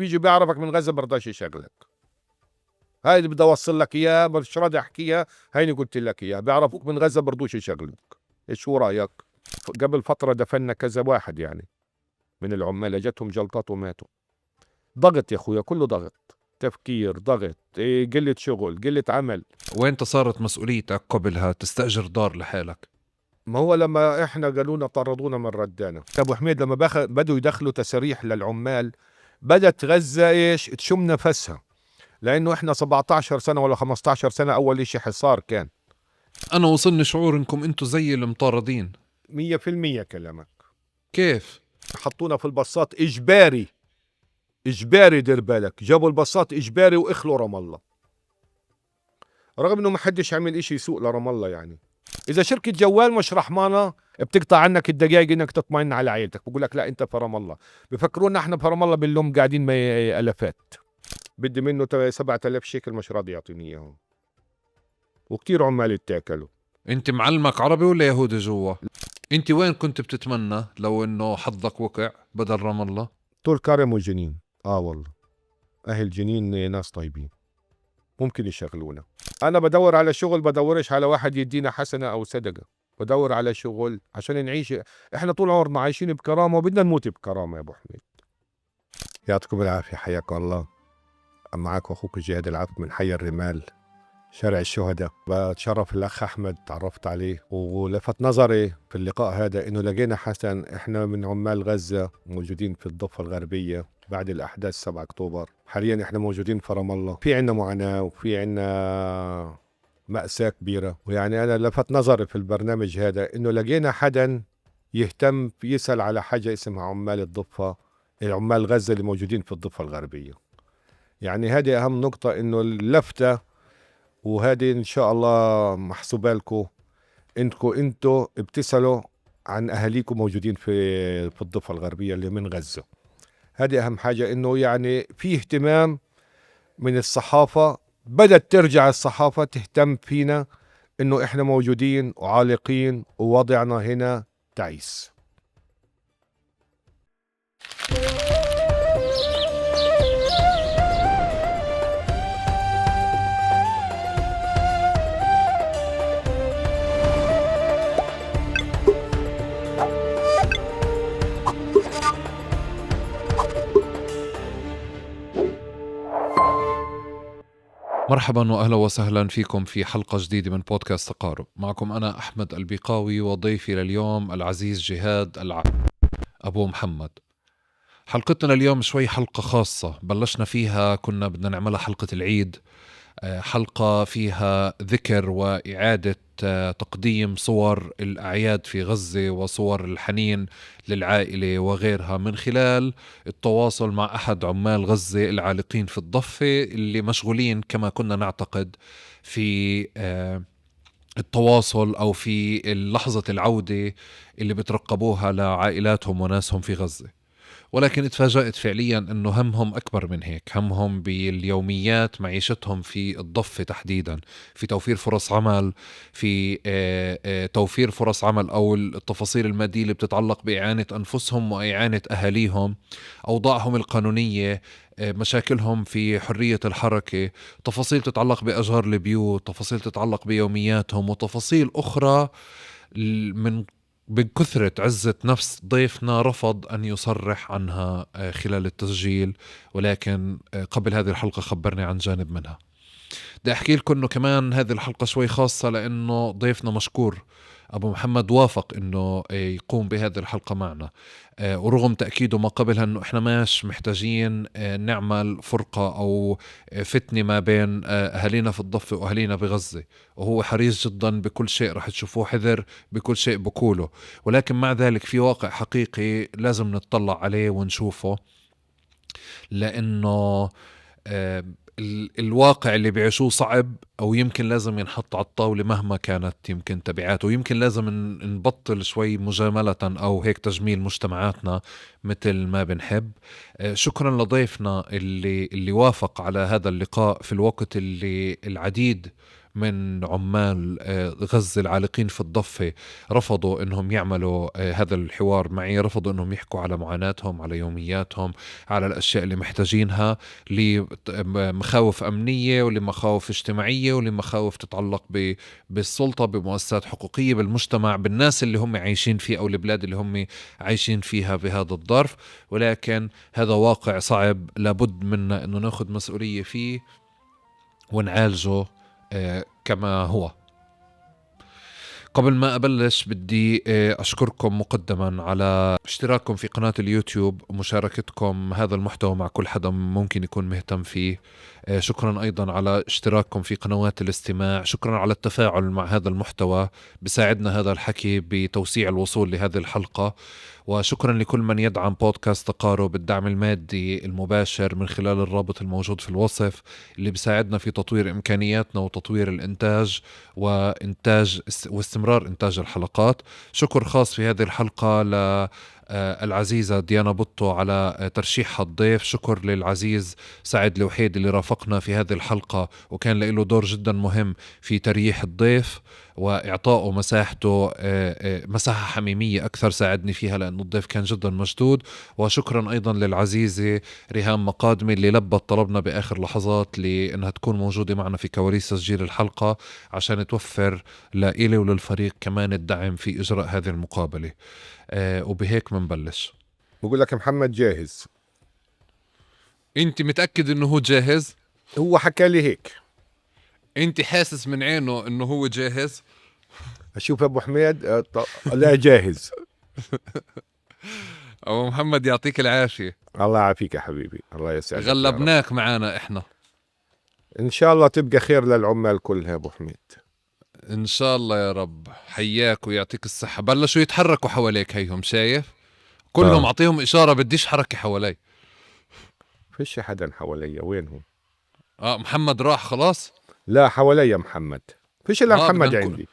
بيجي بيعرفك من غزة برضاش يشغلك. هاي اللي بدي أوصل لك إياها، مش راضي أحكيها، هيني قلت لك إياها، بيعرفوك من غزة برضوش يشغلوك. شو رأيك؟ قبل فترة دفنا كذا واحد يعني من العمال اجتهم جلطات وماتوا. ضغط يا اخويا، كله ضغط، تفكير، ضغط، قلة شغل، قلة عمل. وين صارت مسؤوليتك قبلها تستأجر دار لحالك؟ ما هو لما احنا قالولنا طردونا من ردانا ابو حميد، لما بدوا يدخلوا تساريح للعمال بدت غزة ايش تشم نفسها، لانه احنا 17 سنة ولا 15 سنة اول اشي حصار كان. انا وصلني شعور انكم انتم زي المطاردين. 100% كلامك. كيف؟ حطونا في الباصات اجباري، اجباري، دير بالك، جابوا الباصات اجباري واخلوا رام الله، رغم انه ما حدش عمل اشي يسوق لرام الله. يعني اذا شركة جوال مش رحمانة بتقطع عنك الدقائق انك تطمئن على عيلتك، بقول لك لا انت في رام الله، بفكرونا احنا في رام الله باللوم قاعدين الافات. بدي منه 7000 شيكل مش راضي يعطيني اياهم، وكتير عمال اتاكلوا. انت معلمك عربي ولا يهودي جوا؟ انت وين كنت بتتمنى لو انه حظك وقع بدل رام الله؟ طول كرم وجنين. والله اهل جنين ناس طيبين، ممكن يشغلونا. انا بدور على شغل، بدورش على واحد يدينا حسنة او صدقة، بدور على شغل عشان نعيش. احنا طول عمرنا عايشين بكرامة وبدنا نموت بكرامة يا ابو حميد. يعطيكم العافية، حياكم الله. معاكم اخوك جهاد العبد من حي الرمال، شارع الشهداء. بتشرف الاخ احمد، تعرفت عليه ولفت نظري في اللقاء هذا انه لقينا حسن. احنا من عمال غزة موجودين في الضفة الغربية بعد الاحداث 7 اكتوبر، حاليا احنا موجودين في رام الله. في عنا معاناة وفي عنا مأساة كبيرة، ويعني انا لفت نظري في البرنامج هذا انه لقينا حدا يهتم يسأل على حاجة اسمها عمال الضفة، عمال غزة اللي موجودين في الضفة الغربية. يعني هذه اهم نقطة، انه اللفتة، وهذه ان شاء الله محسوبة لكم، انكم انتوا بتسألوا عن اهاليكم موجودين في الضفة الغربية اللي من غزة. هذه اهم حاجة، انه يعني في اهتمام من الصحافة، بدأت ترجع الصحافة تهتم فينا انه احنا موجودين وعالقين ووضعنا هنا تعيس. مرحبا واهلا وسهلا فيكم في حلقة جديدة من بودكاست تقارب. معكم أنا أحمد البيقاوي وضيفي لليوم العزيز جهاد العبد أبو محمد. حلقتنا اليوم شوي حلقة خاصة، بلشنا فيها كنا بدنا نعملها حلقة العيد، حلقة فيها ذكر وإعادة تقديم صور الأعياد في غزة وصور الحنين للعائلة وغيرها من خلال التواصل مع أحد عمال غزة العالقين في الضفة اللي مشغولين كما كنا نعتقد في التواصل أو في لحظة العودة اللي بترقبوها لعائلاتهم وناسهم في غزة. ولكن اتفاجأت فعليا أنه همهم أكبر من هيك، همهم باليوميات معيشتهم في الضفة تحديدا، في توفير فرص عمل، في توفير فرص عمل أو التفاصيل المادية اللي بتتعلق بإعانة أنفسهم وإعانة أهاليهم، أوضاعهم القانونية، مشاكلهم في حرية الحركة، تفاصيل تتعلق بأجار البيوت، تفاصيل تتعلق بيومياتهم، وتفاصيل أخرى من بكثرة عزة نفس ضيفنا رفض أن يصرح عنها خلال التسجيل، ولكن قبل هذه الحلقة خبرني عن جانب منها. بدي أحكي لكم أنه كمان هذه الحلقة شوي خاصة لأنه ضيفنا مشكور أبو محمد وافق أنه يقوم بهذه الحلقة معنا، ورغم تأكيده ما قبلها أنه إحنا ماش محتاجين نعمل فرقة أو فتنة ما بين أهالينا في الضفة وأهالينا بغزة، وهو حريص جدا بكل شيء، رح تشوفوه حذر بكل شيء بقوله، ولكن مع ذلك في واقع حقيقي لازم نتطلع عليه ونشوفه، لأنه الواقع اللي بيعيشوه صعب، أو يمكن لازم ينحط على الطاولة مهما كانت يمكن تبعاته، ويمكن لازم نبطل شوي مجاملة أو هيك تجميل مجتمعاتنا مثل ما بنحب. شكرا لضيفنا اللي وافق على هذا اللقاء في الوقت اللي العديد من عمال غزة العالقين في الضفة رفضوا إنهم يعملوا هذا الحوار معي، رفضوا إنهم يحكوا على معاناتهم، على يومياتهم، على الأشياء اللي محتاجينها لمخاوف أمنية ولمخاوف اجتماعية ولمخاوف تتعلق بالسلطة، بمؤسسات حقوقية، بالمجتمع، بالناس اللي هم عايشين فيه أو البلاد اللي هم عايشين فيها بهذا الظرف. ولكن هذا واقع صعب لابد منا إنه ناخذ مسؤولية فيه ونعالجه كما هو. قبل ما أبلش بدي أشكركم مقدما على اشتراككم في قناة اليوتيوب ومشاركتكم هذا المحتوى مع كل حدا ممكن يكون مهتم فيه. شكرا أيضا على اشتراككم في قنوات الاستماع، شكرا على التفاعل مع هذا المحتوى، بساعدنا هذا الحكي بتوسيع الوصول لهذه الحلقة. وشكرا لكل من يدعم بودكاست تقارب بالدعم المادي المباشر من خلال الرابط الموجود في الوصف، اللي بيساعدنا في تطوير إمكانياتنا وتطوير الإنتاج وإنتاج واستمرار إنتاج الحلقات. شكر خاص في هذه الحلقة للعزيزة ديانا بطو على ترشيحها الضيف، شكر للعزيز سعد الوحيد اللي رافقنا في هذه الحلقة وكان له دور جدا مهم في تريح الضيف وإعطائه مساحته، مساحة حميمية أكثر ساعدني فيها لأنه الضيف كان جدا مشدود. وشكرا أيضا للعزيزة ريهام مقادمي اللي لبت طلبنا بآخر لحظات لأنها تكون موجودة معنا في كواليس تسجيل الحلقة عشان توفر لإلي وللفريق كمان الدعم في إجراء هذه المقابلة. وبهيك منبلش. بقول لك محمد جاهز. انت متأكد انه هو جاهز؟ هو حكى لي هيك. انت حاسس من عينه انه هو جاهز؟ اشوف ابو حميد. لا جاهز. ابو محمد يعطيك العافية. الله يعافيك يا حبيبي، الله يسعدك. غلبناك معانا احنا. ان شاء الله تبقى خير للعمال كلها ابو حميد. ان شاء الله يا رب. حياك ويعطيك الصحة. بلشوا يتحركوا حواليك هيهم، شايف؟ كلهم اعطيهم اشارة بديش حركة حوالي. فيش حدا حوالي، وينهم؟ محمد راح خلاص؟ لا حوالي محمد، فيش الا محمد عندي.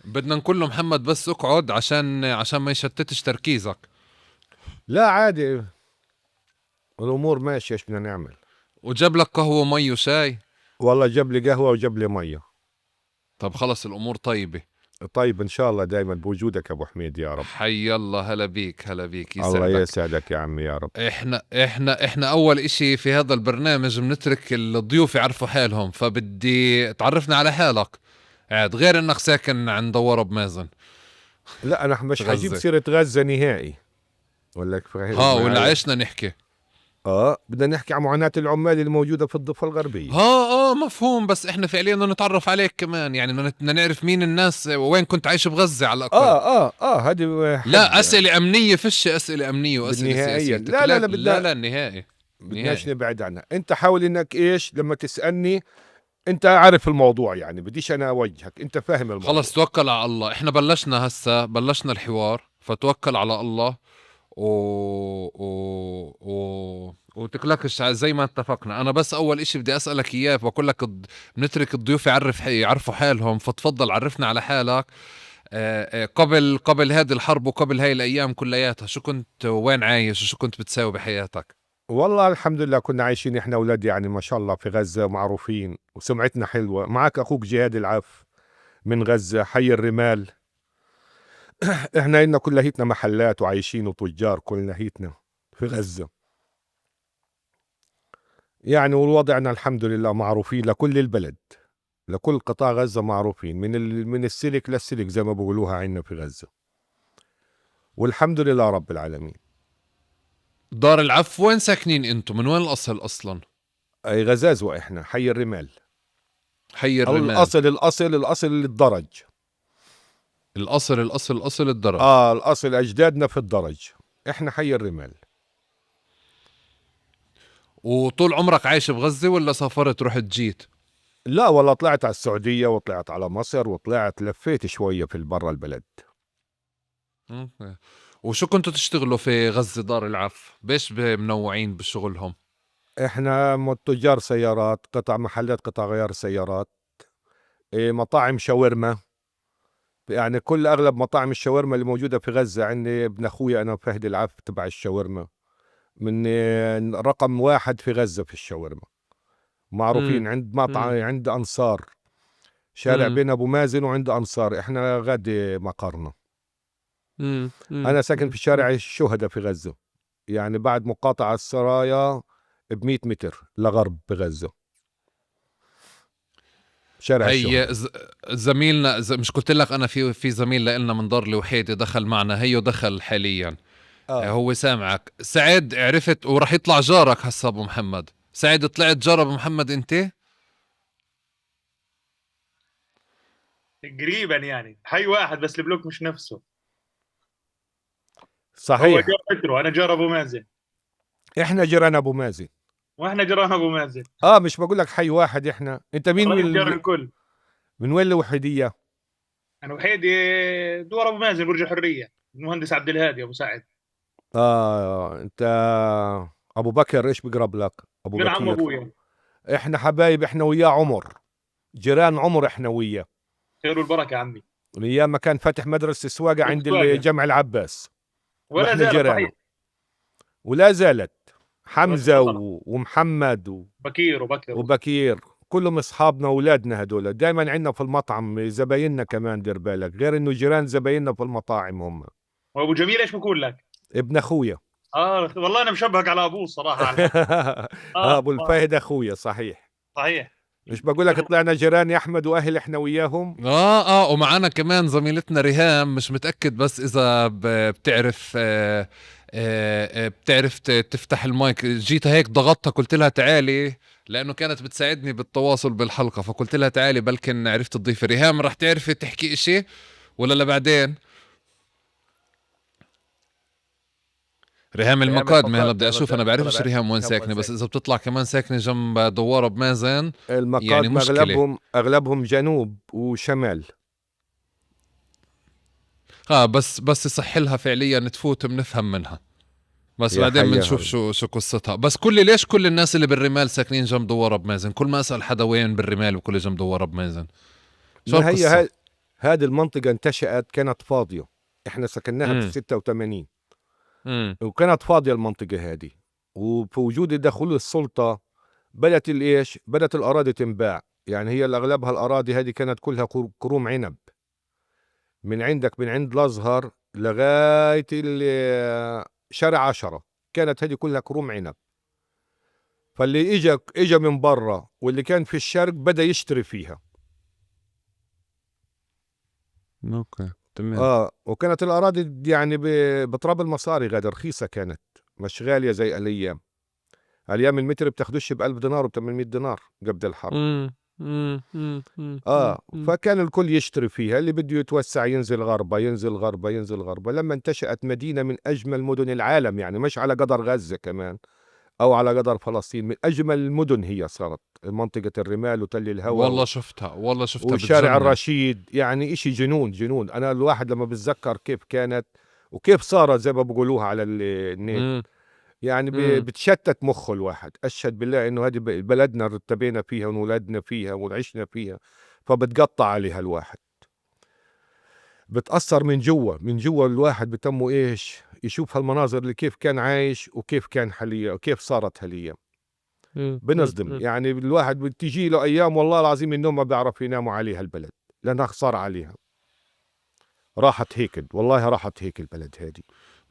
بدنا نقول له محمد بس اقعد عشان ما يشتتش تركيزك. لا عادي، الامور ماشية، ايش بدنا نعمل؟ وجاب لك قهوة ومي وشاي؟ والله جاب لي قهوة وجاب لي مية. طب خلص الامور طيبة. طيب ان شاء الله دايما بوجودك ابو حميد يا رب. حي الله، هلا بيك، هلا بيك، يسعدك. الله يسعدك يا عمي يا رب. احنا اول اشي في هذا البرنامج بنترك الضيوف يعرفوا حالهم، فبدي تعرفنا على حالك عاد، غير انك ساكن عند دوار بمازن. لا انا مش حجيب سيرة غزة نهائي. ولا ولا عشنا نحكي. بدنا نحكي عن معاناة العمال الموجودة في الضفة الغربية. مفهوم، بس احنا فعليا بدنا نتعرف عليك كمان، يعني بدنا نعرف مين الناس وين كنت عايش بغزة على الأقل. هذه لا أسئلة أمنية، فيش أسئلة أمنية وأسئلة سياسية. لا لا لا لا لا نهائي، بدناش نبعد عنها. انت حاول انك ايش لما تسألني انت عارف الموضوع، يعني بديش انا اوجهك، انت فاهم الموضوع. خلص توكل على الله. احنا بلشنا هسه، بلشنا الحوار، فتوكل على الله وتقلقش زي ما اتفقنا. انا بس اول اشي بدي اسالك اياه، بقول لك بنترك الضيوف يعرفوا حالهم، فتفضل عرفنا على حالك. قبل هذه الحرب وقبل هاي الايام كلياتها، شو كنت، وين عايش، وشو كنت بتساوي بحياتك؟ والله الحمد لله كنا عايشين احنا اولاد يعني ما شاء الله في غزة، معروفين وسمعتنا حلوة. معك اخوك جهاد العف من غزة، حي الرمال. احنا لنا كلهيتنا محلات وعايشين وتجار كلهيتنا في غزة يعني، ووضعنا الحمد لله معروفين لكل البلد، لكل قطاع غزة معروفين، من السلك للسلك زي ما بيقولوها عندنا في غزة، والحمد لله رب العالمين. دار العف وين ساكنين انتم؟ من وين الاصل اصلا؟ اي غزازوة، احنا حي الرمال. حي الرمال. الاصل الاصل الاصل للدرج. الاصل الاصل الاصل الدرج. الاصل اجدادنا في الدرج، احنا حي الرمال. وطول عمرك عايش بغزة ولا سافرت رحت جيت؟ لا والله طلعت على السعودية وطلعت على مصر وطلعت لفيت شوية في برا البلد. وشو كنتوا تشتغلوا في غزة دار العف؟ بيش منوعين بشغلهم؟ احنا تجار سيارات، قطع محلات قطع غيار سيارات، مطاعم شاورما، يعني كل اغلب مطاعم الشاورما اللي موجودة في غزة عندي ابن اخويا انا فهد العف تبع الشاورما، من رقم 1 في غزة في الشاورما، معروفين. عند مطعم عند انصار شارع بين أبو مازن وعند أنصار، إحنا غادي مقرنا. أنا ساكن في شارع الشهداء في غزة، يعني بعد مقاطعة السرايا ب100 متر لغرب بغزة. شارع هي زميلنا، مش قلت لك أنا في زميل لنا من دار الوحيدة دخل معنا، هيو دخل حاليا. هو سامعك سعد، عرفت وراح يطلع جارك هسه أبو محمد. سعد طلعت جار أبو محمد أنت؟ قريبا يعني، حي واحد بس البلوك مش نفسه. صحيح. هو جار بترو، أنا جار أبو مازن. إحنا جيران أبو مازن. وإحنا جيران أبو مازن. مش بقول لك حي واحد إحنا. أنت مين من جار الكل؟ من وين الوحيدية؟ أنا وحيدي دور أبو مازن، برج الحرية، المهندس عبد الهادي أبو سعد. أنت أبو بكر إيش بقرب لك؟ أبو بكر عم بكير. أبويا. إحنا حبايب، إحنا وياه عمر، جيران عمر إحنا وياه. خير والبركة عمي. من أيام ما كان فاتح مدرسة سواقة عند سواقة. جامع العباس. ولا وإحنا زالت جيرانه. صحيح. ولا زالت. حمزة ولا زالت. ومحمد بكير وبكر. وبكير، كلهم أصحابنا وأولادنا هدول، دايماً عندنا في المطعم زبايننا كمان، دير بالك، غير إنه جيران زبايننا في المطاعم هم. وأبو جميل إيش بقول لك؟ ابن أخويا. والله أنا مشبهك على أبوه الصراحة. أبو الفهد أخويا، صحيح. صحيح. مش بقول لك طلعنا جيران يا أحمد وأهل إحنا وياهم؟ ومعنا كمان زميلتنا ريهام، مش متأكد بس إذا بتعرف تفتح المايك. جيت هيك ضغطتها قلت لها تعالي، لأنه كانت بتساعدني بالتواصل بالحلقة، فقلت لها تعالي بلكن عرفت تضيفي. ريهام رح تعرفي تحكي إشي ولا لبعدين؟ ريهام ريهام المقادمة، هلا المقادمة، بدي أشوف، أنا بعرفش ريهام وين ساكنة، بس إذا بتطلع كمان ساكنة جنب دوار أبو مازن، المقادمة يعني مشكلة. أغلبهم جنوب وشمال. بس يصح لها فعليا تفوت بنفهم منها، بس يا بعدين حياها. بنشوف شو قصتها. بس كل ليش كل الناس اللي بالرمال ساكنين جنب دوار أبو مازن؟ كل ما أسأل حدا وين بالرمال وكل جنب دوار أبو مازن. شو ما هي القصة؟ هذه المنطقة انتشأت كانت فاضية، احنا سكناها في 86. وكانت فاضية المنطقة هذه، وفي وجود دخول السلطة بدأت الإيش؟ بدأت الأراضي تنباع. يعني هي الأغلبها الأراضي هذه كانت كلها كروم عنب، من عندك من عند الأزهر لغاية شارع 10 كانت هذه كلها كروم عنب. فاللي إجا من برا واللي كان في الشرق بدأ يشتري فيها. تمام. وكانت الأراضي بتراب المصاري غادة، رخيصة كانت، مش غالية زي الأيام. الأيام المتر بتاخدوش بألف دينار وبتمنمية دينار قبل الحرب. فكان الكل يشتري فيها، اللي بده يتوسع ينزل غربة، ينزل غربة، ينزل غربة. لما انتشأت مدينة من أجمل مدن العالم، يعني مش على قدر غزة كمان أو على قدر فلسطين، من أجمل المدن هي صارت منطقة الرمال وتل الهوى والله شفتها، والله شفتها وشارع بتجنن. الرشيد، يعني إشي جنون جنون. أنا الواحد لما بتذكر كيف كانت وكيف صارت زي ما بيقولوها على النت، بتشتت مخه الواحد. أشهد بالله إنه هذه بلدنا ارتبينا فيها ونولدنا فيها وعشنا فيها، فبتقطع عليها الواحد، بتأثر من جوا، من جوا الواحد بتمه إيش يشوف هالمناظر اللي كيف كان عايش وكيف كان حاليا وكيف صارت حاليا. بنصدم. الواحد بتجي له أيام والله العظيم النوم ما بيعرف يناموا عليها البلد، لأنها خسارة عليها. راحت هيك والله، راحت هيك البلد هذه.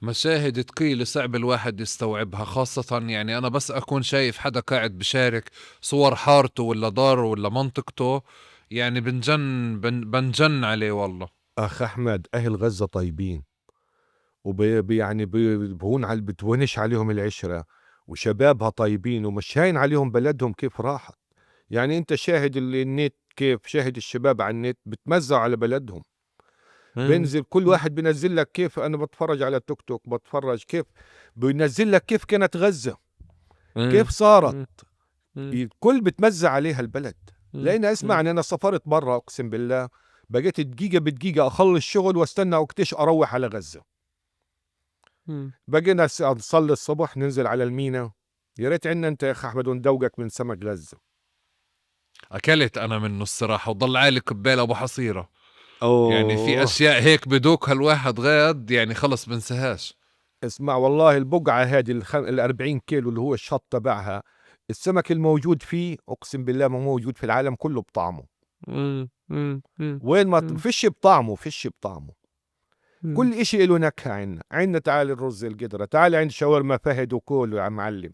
مشاهد ثقيلة صعب الواحد يستوعبها، خاصة أنا بس أكون شايف حدا قاعد بشارك صور حارته ولا داره ولا منطقته، بنجن عليه والله. أخ أحمد، أهل غزة طيبين بهون على، بتونش عليهم العشرة، وشبابها طيبين ومش هاين عليهم بلدهم كيف راحت. أنت شاهد النت كيف، شاهد الشباب على النت بتمزع على بلدهم. بينزل كل واحد بينزل لك كيف، أنا بتفرج على التوك توك بتفرج كيف بينزل لك كيف كانت غزة، كيف صارت. الكل بتمزع عليها البلد. لأن اسمع، أنا سافرت برا أقسم بالله بقيت دقيقة بدقيقة أخلص شغل واستنى وقتش أروح على غزة. بقينا نصلي الصبح ننزل على المينا. يا ريت عندنا أنت يا أخ أحمد وندوقك من سمك غزة. أكلت أنا منه الصراحة وضل عالي كبالة أبو حصيرة. في أشياء هيك بدوقها الواحد غاد، خلص بنساهاش. اسمع والله البقعة هذه الأربعين كيلو اللي هو الشط تبعها، السمك الموجود فيه أقسم بالله ما موجود في العالم كله بطعمه. مم. مم. مم. وين ما فيش بطعمه، فيش بطعمه. كل إشي له نكهة عنا. عنا تعال الرز القدرة، تعال عند شاورما فهد وكول يا معلم،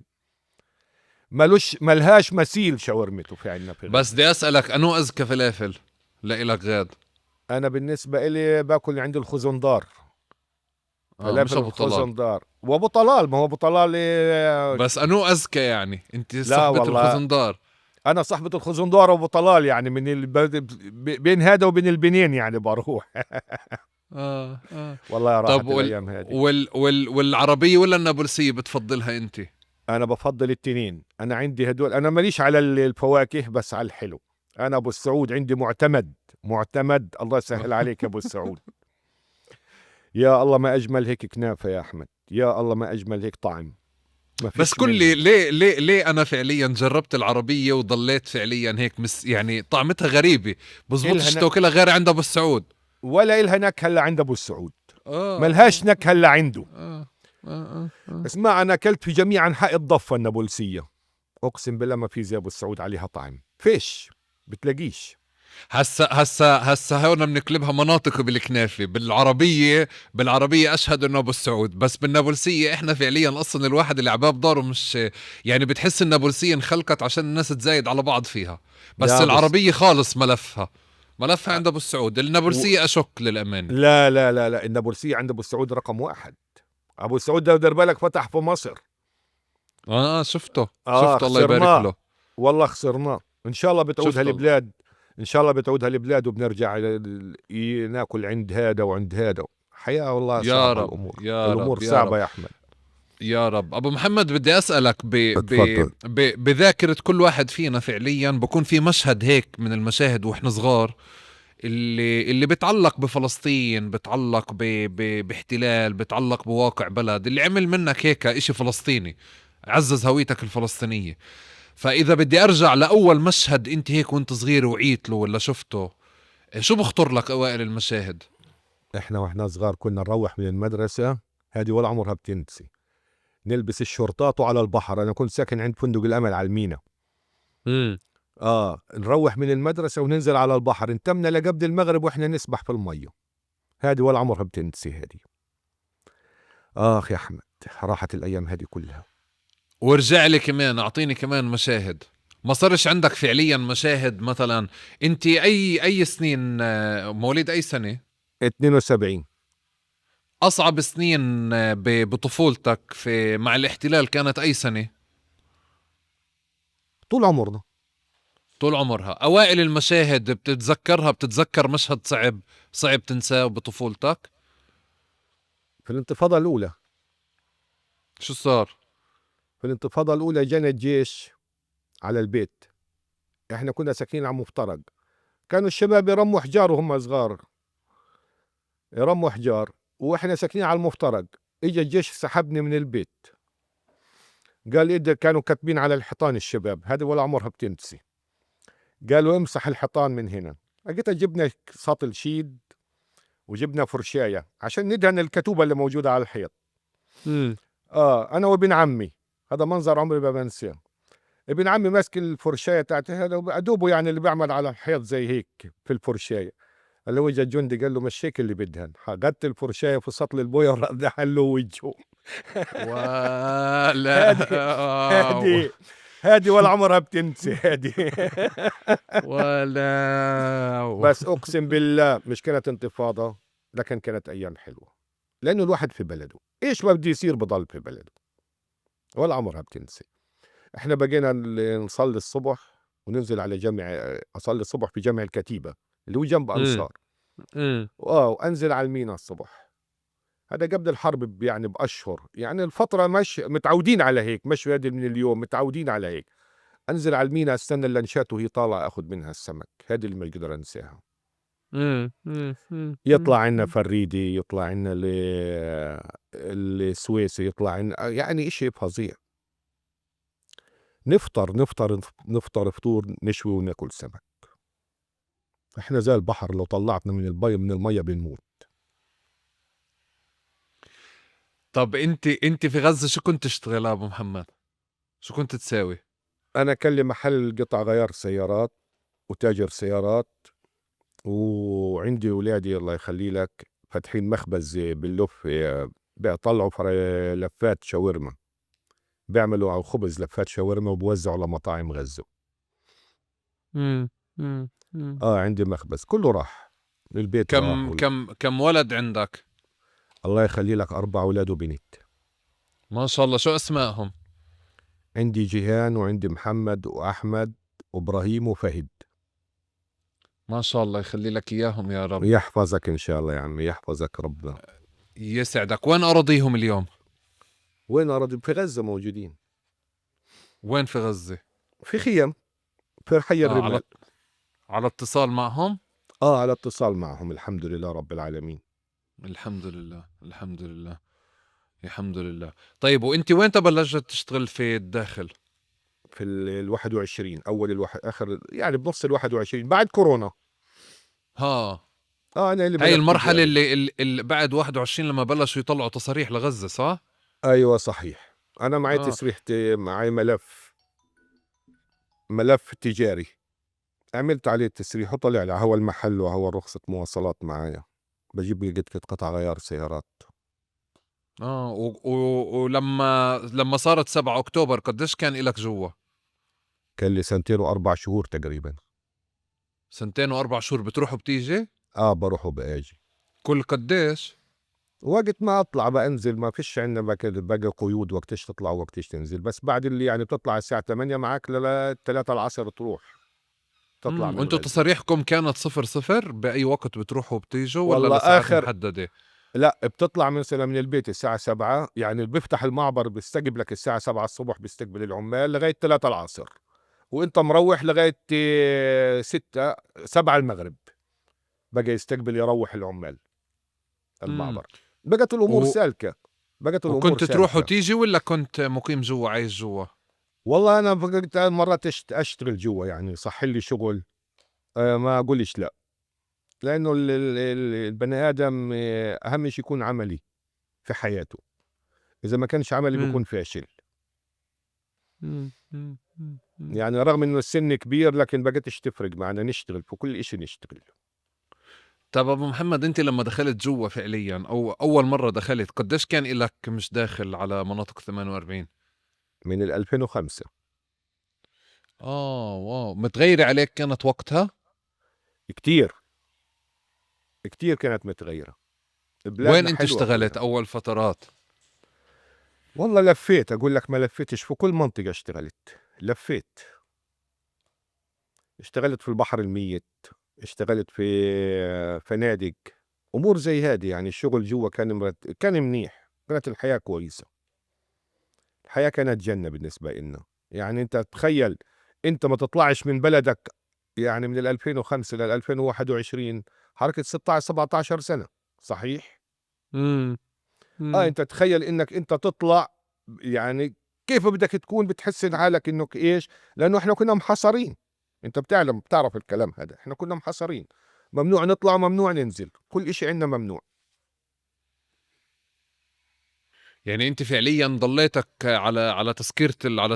ملوش ملهاش مثيل شاورمته في عنا في بس بدي اسالك، انو ازكى فلافل لإلك غاد؟ انا بالنسبة إلي باكل عند الخزندار. آه، مش فلافل ابو طلال. الخزندار وابو طلال، ما هو ابو طلال إيه، بس انو ازكى يعني؟ انت صاحبة والله. الخزندار. انا صاحبة الخزندار وابو طلال، يعني من بين هذا وبين البنين يعني بروح. آه آه. والله راحت طب الايام هذه. والعربية ولا النابلسية بتفضلها انت؟ انا بفضل التنين، انا عندي هدول، انا ماليش على الفواكه بس على الحلو. انا ابو السعود عندي معتمد، معتمد، الله يسهل عليك يا ابو السعود. يا الله ما اجمل هيك كنافه يا احمد، يا الله ما اجمل هيك طعم. ما فيش بس كل لي منها. ليه ليه ليه انا فعليا جربت العربية وضليت فعليا هيك مس يعني طعمتها غريبة، بزبطش إلها تاكلها غير عند ابو السعود. ولا إلها نكهة الا عند ابو السعود. آه. ملهاش نكهة الا عنده. آه. آه. آه. آه. اسمع، انا اكلت في جميع انحاء الضفة النابلسيه، اقسم بالله ما في زي ابو السعود عليها طعم، فيش بتلاقيش. هسا هسا هسا هون بنقلبها مناطق بالكنافه. بالعربية، بالعربية اشهد انه ابو السعود، بس بالنابلسيه احنا فعليا اصلا الواحد اللي عباب داره مش يعني، بتحس النابلسيه انخلقت عشان الناس تزايد على بعض فيها. بس لا، بس- العربية خالص ملفها ملفها عند ابو السعود، النابلسيه اشك للامانة. لا لا لا لا، النابلسيه عند ابو السعود رقم واحد. ابو السعود ده دير بالك فتح في مصر. اه شفته. آه، شفته، الله يبارك خسرناه. له. والله خسرناه. ان شاء الله بتعودها شفته. البلاد، ان شاء الله بتعودها البلاد وبنرجع ناكل عند هذا وعند هذا. حياة والله يا صعبة رب، الامور. يا رب، الامور يا صعبة رب. يا احمد. يا رب. ابو محمد بدي اسالك ب ب تفضل. ب بذاكرة كل واحد فينا فعليا بكون في مشهد هيك من المشاهد واحنا صغار اللي بتعلق بفلسطين، بتعلق ب ب باحتلال، بتعلق بواقع بلد، اللي عمل منك هيك اشي فلسطيني، عزز هويتك الفلسطينية. فاذا بدي ارجع لاول مشهد انت هيك وانت صغير وعيت له ولا شفته، شو بخطر لك اوائل المشاهد؟ احنا واحنا صغار كنا نروح من المدرسة، هذه ولا عمرها بتنسي، نلبس الشرطات وعلى البحر. انا كنت ساكن عند فندق الامل على المينا. نروح من المدرسة وننزل على البحر، انتمنا لقبل المغرب واحنا نسبح في المية. هذه ولا عمرها بتنسي هذه. اخ يا احمد، راحت الايام هذه كلها. ورجع لي كمان، اعطيني كمان مشاهد. ما صارش عندك فعليا مشاهد مثلا؟ انت اي سنين، مواليد اي سنة؟ 72. اصعب سنين، بطفولتك في مع الاحتلال كانت اي سنة؟ طول عمرنا. طول عمرها. اوائل المشاهد بتتذكرها؟ بتتذكر مشهد صعب تنساه بطفولتك؟ في الانتفاضة الاولى. شو صار؟ في الانتفاضة الاولى جانا الجيش على البيت، احنا كنا ساكنين على مفترق، كانوا الشباب يرموا حجار وهم صغار، يرموا حجار واحنا ساكنين على المفترق. اجى الجيش سحبني من البيت، قال إيه ده، كانوا كاتبين على الحيطان الشباب، هذا ولا عمرها بتنسي، قالوا امسح الحيطان من هنا. اجيت جبنا سطل شيد وجبنا فرشاية عشان ندهن الكتوبة اللي موجودة على الحيط. انا وابن عمي، هذا منظر عمري ما بنساه. ابن عمي ماسك الفرشاية تاعت هذا ادوبة، يعني اللي بيعمل على الحيط زي هيك في الفرشاية. قال له وجه الجندي قال له مش هيك اللي بدهن، غطي الفرشاية في سطل البويه ودهن له وجهه. ولا هادي ولا عمرها بتنسي هادي. ولا بس اقسم بالله مش كانت انتفاضة، لكن كانت ايام حلوة، لانه الواحد في بلده، ايش ما بده يصير بضل في بلده، ولا عمرها بتنسي. احنا بقينا نصلي الصبح وننزل على جامع، اصلي الصبح في جامع الكتيبة اللي هو جنب انصار. وانزل على المينا الصبح، هذا قبل الحرب يعني باشهر، يعني الفترة مش متعودين على هيك، مش هذه من اليوم متعودين على هيك. انزل على المينا استنى اللانشات وهي طالعه اخذ منها السمك، هذه اللي ما اقدر انساها. يطلع عنا فريدي، يطلع عنا السويسي، يطلع عنا يعني اشي فظيع. نفطر نفطر نفطر فطور نشوي وناكل سمك. احنا زي البحر، لو طلعتنا من البي من المية بنموت. طب انت في غزة شو كنت تشتغل ابو محمد؟ شو كنت تساوي؟ انا كان لي محل قطع غيار سيارات. وتاجر سيارات، وعندي ولادي الله يخلي لك فاتحين مخبز باللّف بيطلعو لفّات شاورما، بيعملو خبز لفّات شاورما وبوزعو لمطاعم غزّة. آه عندي مخبز كلّو راح البيت راح. كم ولد عندك؟ الله يخلي لك 4 ولاد وبنت. ما شاء الله، شو أسمائهم؟ عندي جيهان وعندي محمد وأحمد وإبراهيم وفهد. ما شاء الله، يخلي لك إياهم يا رب. يحفظك إن شاء الله يا عمي، يحفظك ربنا. يسعدك. وين أراضيهم اليوم؟ وين أراضي؟ في غزة موجودين. وين في غزة؟ في خيم في حي الرمال. على اتصال معهم؟ آه على اتصال معهم، الحمد لله رب العالمين. الحمد لله، الحمد لله، الحمد لله. طيب وانت وين بلشت تشتغل في الداخل؟ في ال 21، أول الواحد، آخر يعني بنص ال 21 بعد كورونا. ها. أنا اللي هاي بلشت المرحلة تجاري. اللي بعد 21 لما بلشوا يطلعوا تصاريح لغزة، صح؟ أيوة صحيح. أنا معي تسريح معي ملف تجاري عملت عليه التسريح وطلع لي هو المحل وهو رخصة مواصلات معايا، بجيب قطعة قطع غيار سيارات. ولما صارت 7 أكتوبر قديش كان إلك جوا؟ كان لي سنتين وأربع شهور تقريبا. سنتين وأربع شهور. بتروح وبتيجي؟ بروح وباجي. كل قديش؟ وقت ما أطلع بنزل، ما فيش عندنا بقى قيود وقتش تطلع وقتش تنزل، بس بعد اللي يعني بتطلع الساعة 8 معك ل 3 العصر تروح. تطلع من وانتو غزة. تصاريحكم كانت 0-0 بأي وقت بتروحوا وبتيجوا ولا والله لساعات آخر محددة؟ لا، بتطلع مثلا من البيت الساعة 7، يعني بيفتح المعبر بيستقبلك الساعة 7 الصبح، بيستقبل العمال لغاية 3 العصر، وانت مروح لغاية 6 7 المغرب بقى يستقبل يروح العمال المعبر. بقت الأمور سالكة، بقت الأمور وكنت تروح سالكة. وتيجي ولا كنت مقيم جوا، عايش جوا؟ والله أنا بقيت مرات أشتغل جوا، يعني صح لي شغل، ما أقولش لا، لأنه البني آدم، أهم شيء يكون عملي في حياته، إذا ما كانش عملي بيكون فاشل. يعني رغم إنه السن كبير لكن بقتش تفرق معنا، نشتغل في كل إشي نشتغل. طب أبو محمد، أنت لما دخلت جوا فعليا أو أول مرة دخلت قديش كان إلك مش داخل على مناطق 48؟ من ال 2005. واو، متغيرة عليك كانت وقتها؟ كتير كتير كانت متغيرة. بلادنا وين أنت حلوة اشتغلت كلها. أول فترات؟ والله لفيت، أقول لك ما لفيتش في كل منطقة اشتغلت، لفيت. اشتغلت في البحر الميت، اشتغلت في فنادق، أمور زي هذه. يعني الشغل جوا كان منيح، كانت الحياة كويسة، الحياة كانت جنة بالنسبة إلنا. يعني أنت تخيل أنت ما تطلعش من بلدك، يعني من الألفين وخمسة لل ألفين وواحد وعشرين، حركة ستاعش سبعتاشر سنة، صحيح؟ أنت تخيل إنك أنت تطلع، يعني كيف بدك تكون بتحس حالك إنك إيش؟ لأنه إحنا كنا محاصرين، أنت بتعرف الكلام هذا، إحنا كنا محاصرين، ممنوع نطلع وممنوع ننزل، كل إشي عندنا ممنوع. يعني أنت فعلياً ضليتك على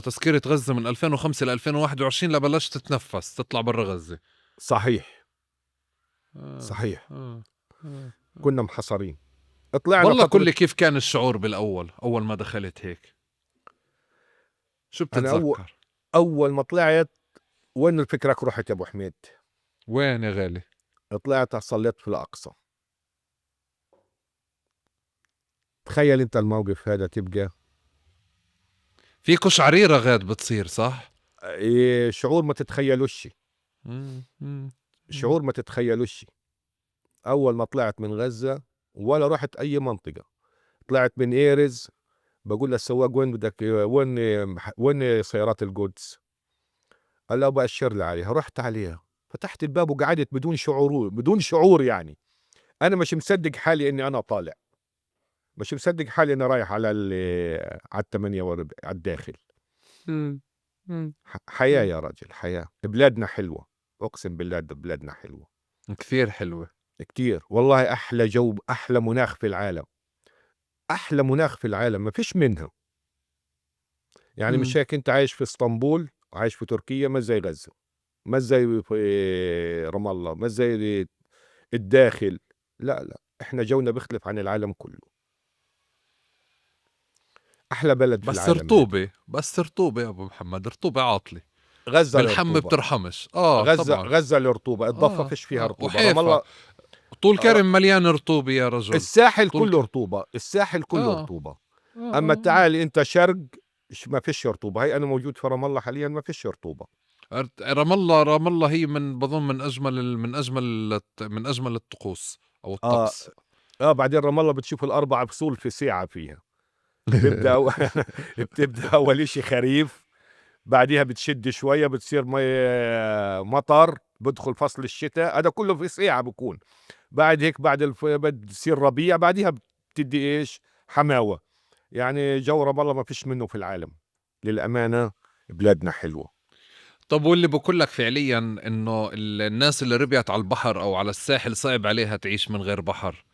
تسكيرة غزة من 2005 ل 2021 لبلشت تتنفس تطلع برا غزة. صحيح. صحيح. كنا محاصرين. طلعنا والله فترة قل لي كيف كان الشعور بالأول أول ما دخلت هيك؟ شو أنا بتتذكر؟ أول ما طلعت، وين الفكرك رحت يا أبو حميد؟ وين يا غالي؟ طلعت صليت في الأقصى. تخيل أنت الموقف هذا تبقى في قشعريرة غاد بتصير، صح؟ إيه، شعور ما تتخيلوش. شعور ما تتخيلوش. أول ما طلعت من غزة ولا رحت أي منطقة، طلعت من إيرز، بقول للسواق وين بدك، وين سيارات القدس؟ قال له بأشر لي عليها. رحت عليها، فتحت الباب وقعدت بدون شعور، بدون شعور يعني أنا مش مصدق حالي إني أنا طالع، مش مصدق حالي إني رايح على على التمانية وربع، على الداخل. حياة يا رجل، حياة. بلادنا حلوة، أقسم بالله بلادنا حلوة. كثير حلوة. كتير والله. أحلى جو، أحلى مناخ في العالم، أحلى مناخ في العالم، ما فيش منها. يعني مش هيك أنت عايش في اسطنبول، عايش في تركيا، ما زي غزة، ما زي في رام الله، ما زي الداخل. لا لا، إحنا جونا بيختلف عن العالم كله. أحلى بلد في بس العالم. رطوبة، بس رطوبة يا أبو محمد، رطوبة عاطلة. غزة بالحم الرطوبة. بترحمش. غزة طبعا. غزة الرطوبة، الضفة فيش فيها رطوبة. وحيفا. رام الله طول كرم مليان رطوبة يا رجل. الساحل طول كله رطوبة، الساحل كله رطوبة. أما تعال أنت شرق ما فيش رطوبة. هي أنا موجود في رام الله حاليا، ما فيش رطوبة. رام الله، رام الله هي من بظن من أجمل ال-، من أجمل من أجمل الطقوس أو الطقس. بعدين رام الله بتشوف الأربع فصول في ساعة فيها. بتبدأ أول إشي خريف، بعديها بتشد شوية بتصير مطر، بدخل فصل الشتاء، هذا كله في ساعة بكون. بعد هيك بعد بتصير ربيع، بعديها بتدي إيش؟ حماوة. يعني جو رام الله ما فيش منه في العالم للأمانة. بلادنا حلوة. طب واللي بقول لك فعليا إنه الناس اللي ربيت على البحر أو على الساحل صعب عليها تعيش من غير بحر،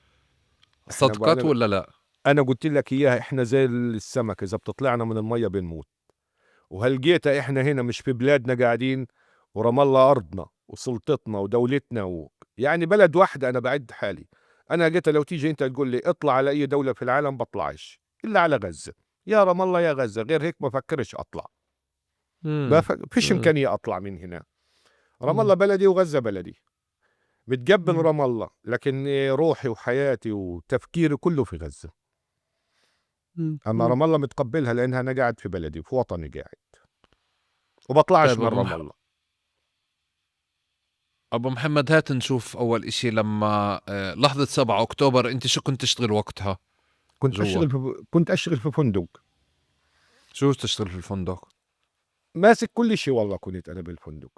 إحنا صدقت بقى ولا لا؟ أنا قلت لك إياها، إحنا زي السمك إذا بتطلعنا من المية بنموت. وهلقيتها إحنا هنا مش في بلادنا قاعدين، ورام الله أرضنا وسلطتنا ودولتنا يعني بلد واحدة. أنا بعد حالي، أنا لقيتها لو تيجي أنت تقول لي اطلع على أي دولة في العالم بطلعش إلا على غزة، يا رام الله يا غزة، غير هيك ما فكرش أطلع. ما فيش إمكانية أطلع من هنا. رام الله بلدي وغزة بلدي، متقبل رام الله، لكن روحي وحياتي وتفكيري كله في غزة. أما رام الله متقبلها لأنها أنا قاعد في بلدي، في وطني قاعد، وبطلعش من رام الله. أبو محمد، هات نشوف أول إشي لما لحظة 7 أكتوبر أنت شو كنت تشتغل وقتها؟ جوا. كنت أشتغل في فندق. شو تشتغل في الفندق؟ ماسك كل شيء والله. كنت أنا بالفندق،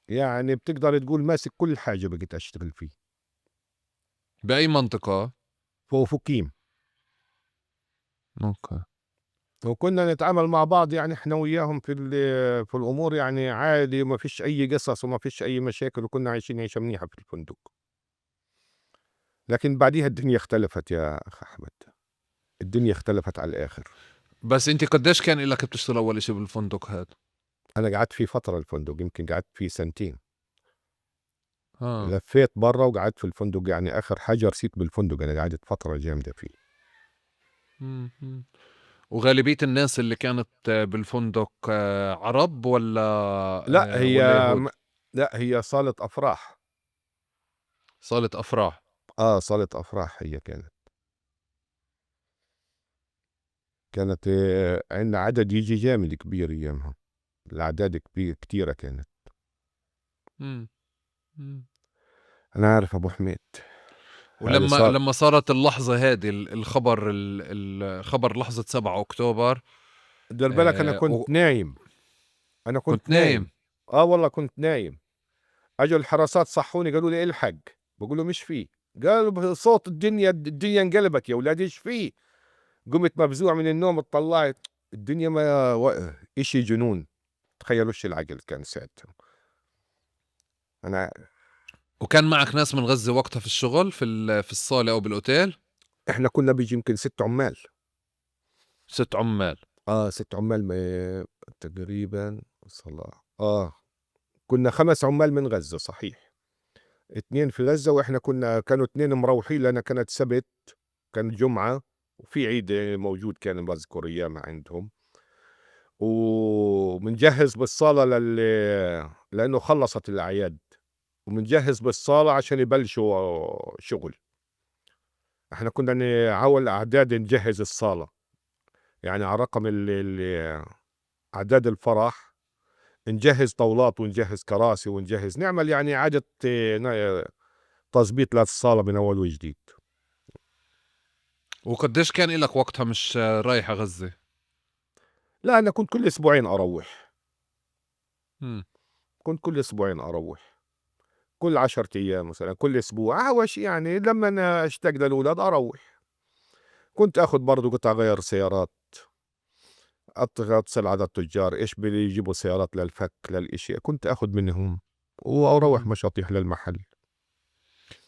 يعني بتقدر تقول ماسك كل حاجة بقيت أشتغل فيه. بأي منطقة؟ في أوفقيم. وكنا نتعامل مع بعض إحنا وياهم في الأمور عادي، وما فيش أي قصص وما فيش أي مشاكل، وكنا عايشين عيشة منيحة في الفندق. لكن بعديها الدنيا اختلفت يا أخ أحمد، الدنيا اختلفت على الآخر. بس أنت قديش كان إلك بتشتغل أول إشي بالفندق هذا؟ أنا قعدت فيه فترة الفندق، يمكن قعدت فيه سنتين. لفيت برا وقعدت في الفندق، آخر حاجة رسيت بالفندق أنا قعدت فترة جامدة فيه. وغالبية الناس اللي كانت بالفندق عرب ولا، لا، ولا يهود؟ لا، هي صالة أفراح. صالة أفراح. صالة أفراح هي كانت. كانت عندنا عدد يجي جامد كبير أيامها، الأعداد كتيرة كانت. أنا عارف أبو حميد. ولما هذه صار لما صارت اللحظة هذه، الخبر الخبر لحظة 7 أكتوبر. دير بالك أنا كنت نايم. أنا كنت كنت نايم. نايم. والله كنت نايم. أجوا الحراسات صحوني قالوا لي الحق، بقول له مش فيه. قالوا بصوت الدنيا، الدنيا انقلبت يا ولاد، ايش فيه؟ قمت مفزوع من النوم، اطلعت الدنيا ما إشي جنون، تخيلوش العقل كان ساعتها. أنا وكان معك ناس من غزة وقتها في الشغل في الصالة أو بالأوتيل؟ إحنا كنا بيجي يمكن 6 عمال. 6 عمال. 6 عمال تقريباً صلاح. كنا 5 عمال من غزة صحيح، 2 في غزة، وإحنا كانوا 2 مروحين لأن كانت سبت، كان جمعة وفي عيد موجود كان بذكر أيام عندهم. ومنجهز بالصالة لأنه خلصت الأعياد، ومنجهز بالصالة عشان يبلشوا شغل. احنا كنا نعول أعداد نجهز الصالة، يعني على رقم أعداد الفرح نجهز طاولات ونجهز كراسي ونجهز، نعمل إعادة تظبيط للصالة من أول وجديد. وقديش كان إلك وقتها مش رايح على غزة؟ لا، أنا كنت كل أسبوعين أروح. كنت كل أسبوعين أروح، كل 10 أيام مثلا، كل أسبوع. أول شيء لما أنا أشتاق للأولاد أروح. كنت آخذ برضو قطع غير سيارات، أتصل على التجار إيش بيجيبوا سيارات للفك للإشي، كنت آخذ منهم وأروح مشاطيح للمحل.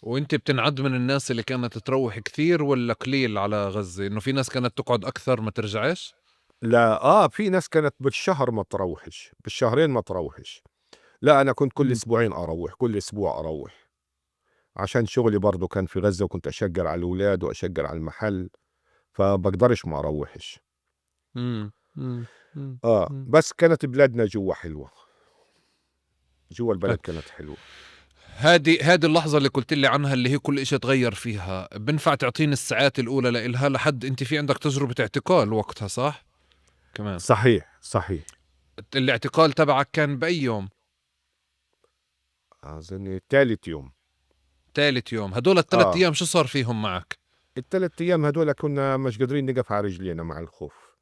وانت بتنعد من الناس اللي كانت تروح كثير ولا قليل على غزة؟ إنه في ناس كانت تقعد أكثر ما ترجعش؟ لا، في ناس كانت بالشهر ما تروحش، بالشهرين ما تروحش. لا، أنا كنت كل أسبوعين أروّح، كل أسبوع أروّح عشان شغلي برضه كان في غزة، وكنت أشقّر على الولاد وأشقّر على المحل، فبقدرش ما أروّحش. مم. مم. مم. بس كانت بلادنا جوا حلوة، جوا البلد كانت حلوة. هذه اللحظة اللي قلت لي عنها اللي هي كل إشي تغير فيها، بنفع تعطيني الساعات الأولى لإلها لحد أنت في عندك تجربة اعتقال وقتها صح؟ كمان صحيح صحيح. الاعتقال تبعك كان بأي يوم؟ أظن ثالث يوم. ثالث يوم. هدول الثلاث أيام شو صار فيهم معك؟ الثلاث أيام هدول كنا مش قادرين نقف على رجلينا مع الخوف.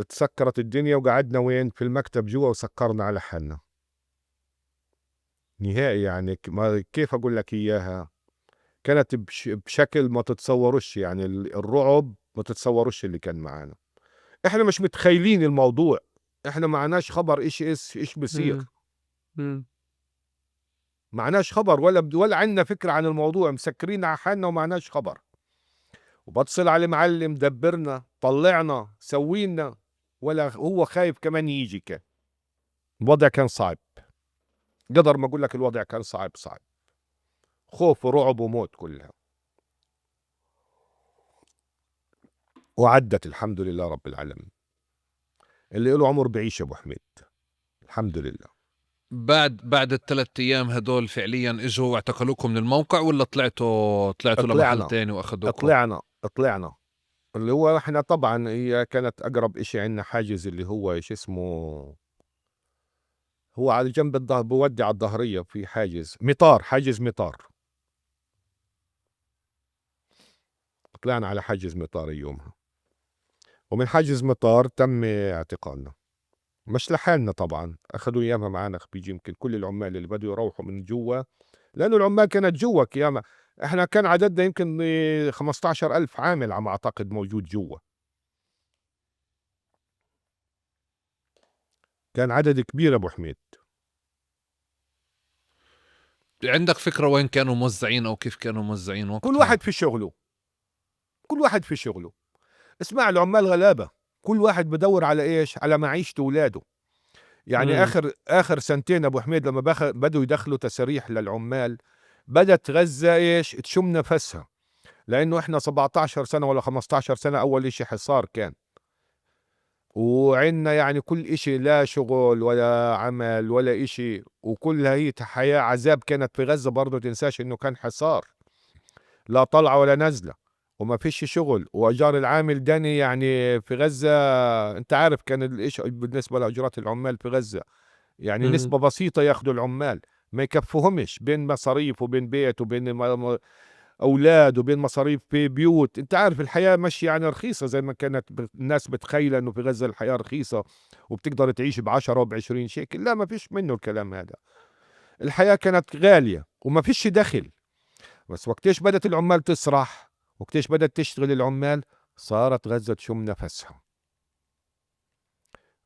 تسكرت الدنيا وقعدنا وين؟ في المكتب جوا، وسكرنا على حالنا نهائي. يعني ما كيف أقول لك إياها، كانت بشكل ما تتصوروش، يعني الرعب ما تتصوروش اللي كان معانا. إحنا مش متخيلين الموضوع، إحنا معناش خبر إيش بصير. معناش خبر ولا عندنا فكرة عن الموضوع، مسكرين على حالنا ومعناش خبر. وبتصل على المعلم، دبرنا، طلعنا، سوينا، ولا هو خايف كمان يجي. كان الوضع كان صعب، قدر ما أقول لك الوضع كان صعب صعب، خوف ورعب وموت كلها. وعدت الحمد لله رب العالمين. اللي له عمر بعيش أبو حميد، الحمد لله. بعد الثلاث أيام هدول فعليا إجوا واعتقلوكم من الموقع ولا طلعتوا لمحل تاني وأخذوكم؟ طلعنا اللي هو احنا طبعا هي كانت أقرب إشي عندنا حاجز اللي هو إيش اسمه، هو على جنب الظهر بودي على الظهرية، في حاجز مطار، حاجز مطار. طلعنا على حاجز مطار يومها، ومن حاجز مطار تم اعتقالنا. مش لحالنا طبعا، أخذوا أيامها معنا بيجي يمكن كل العمال اللي بدوا يروحوا من جوا، لأنه العمال كانت جوا ياما. إحنا كان عددنا يمكن 15,000 عامل على ما أعتقد موجود جوا، كان عدد كبير أبو حميد. عندك فكرة وين كانوا موزعين أو كيف كانوا موزعين وقتها؟ كل واحد في شغله، كل واحد في شغله. اسمع، العمال غلابة، كل واحد بدور على إيش؟ على معيشة أولاده. يعني آخر سنتين أبو حميد لما بدوا يدخلوا تساريح للعمال، بدت غزة إيش؟ تشم نفسها. لأنه إحنا 17 سنة ولا 15 سنة أول إشي حصار كان، وعنا يعني كل إشي، لا شغل ولا عمل ولا إشي، وكلها هي حياة عذاب كانت في غزة. برضو تنساش إنه كان حصار، لا طلعة ولا نزلة، وما فيش شغل، وأجار العامل داني يعني في غزة. أنت عارف كان الإيش بالنسبة لأجرات العمال في غزة، يعني نسبة بسيطة ياخدوا العمال، ما يكفوهمش بين مصاريف وبين بيت وبين أولاد وبين مصاريف في بيوت. أنت عارف الحياة مش يعني رخيصة زي ما كانت الناس بتخيل إنه في غزة الحياة رخيصة وبتقدر تعيش ب10 وب20 شيكل. لا، ما فيش منه الكلام هذا. الحياة كانت غالية وما فيش دخل. بس وقتيش بدأت العمال تسرح، وقتيش بدأت تشتغل العمال، صارت غزة تشم نفسها،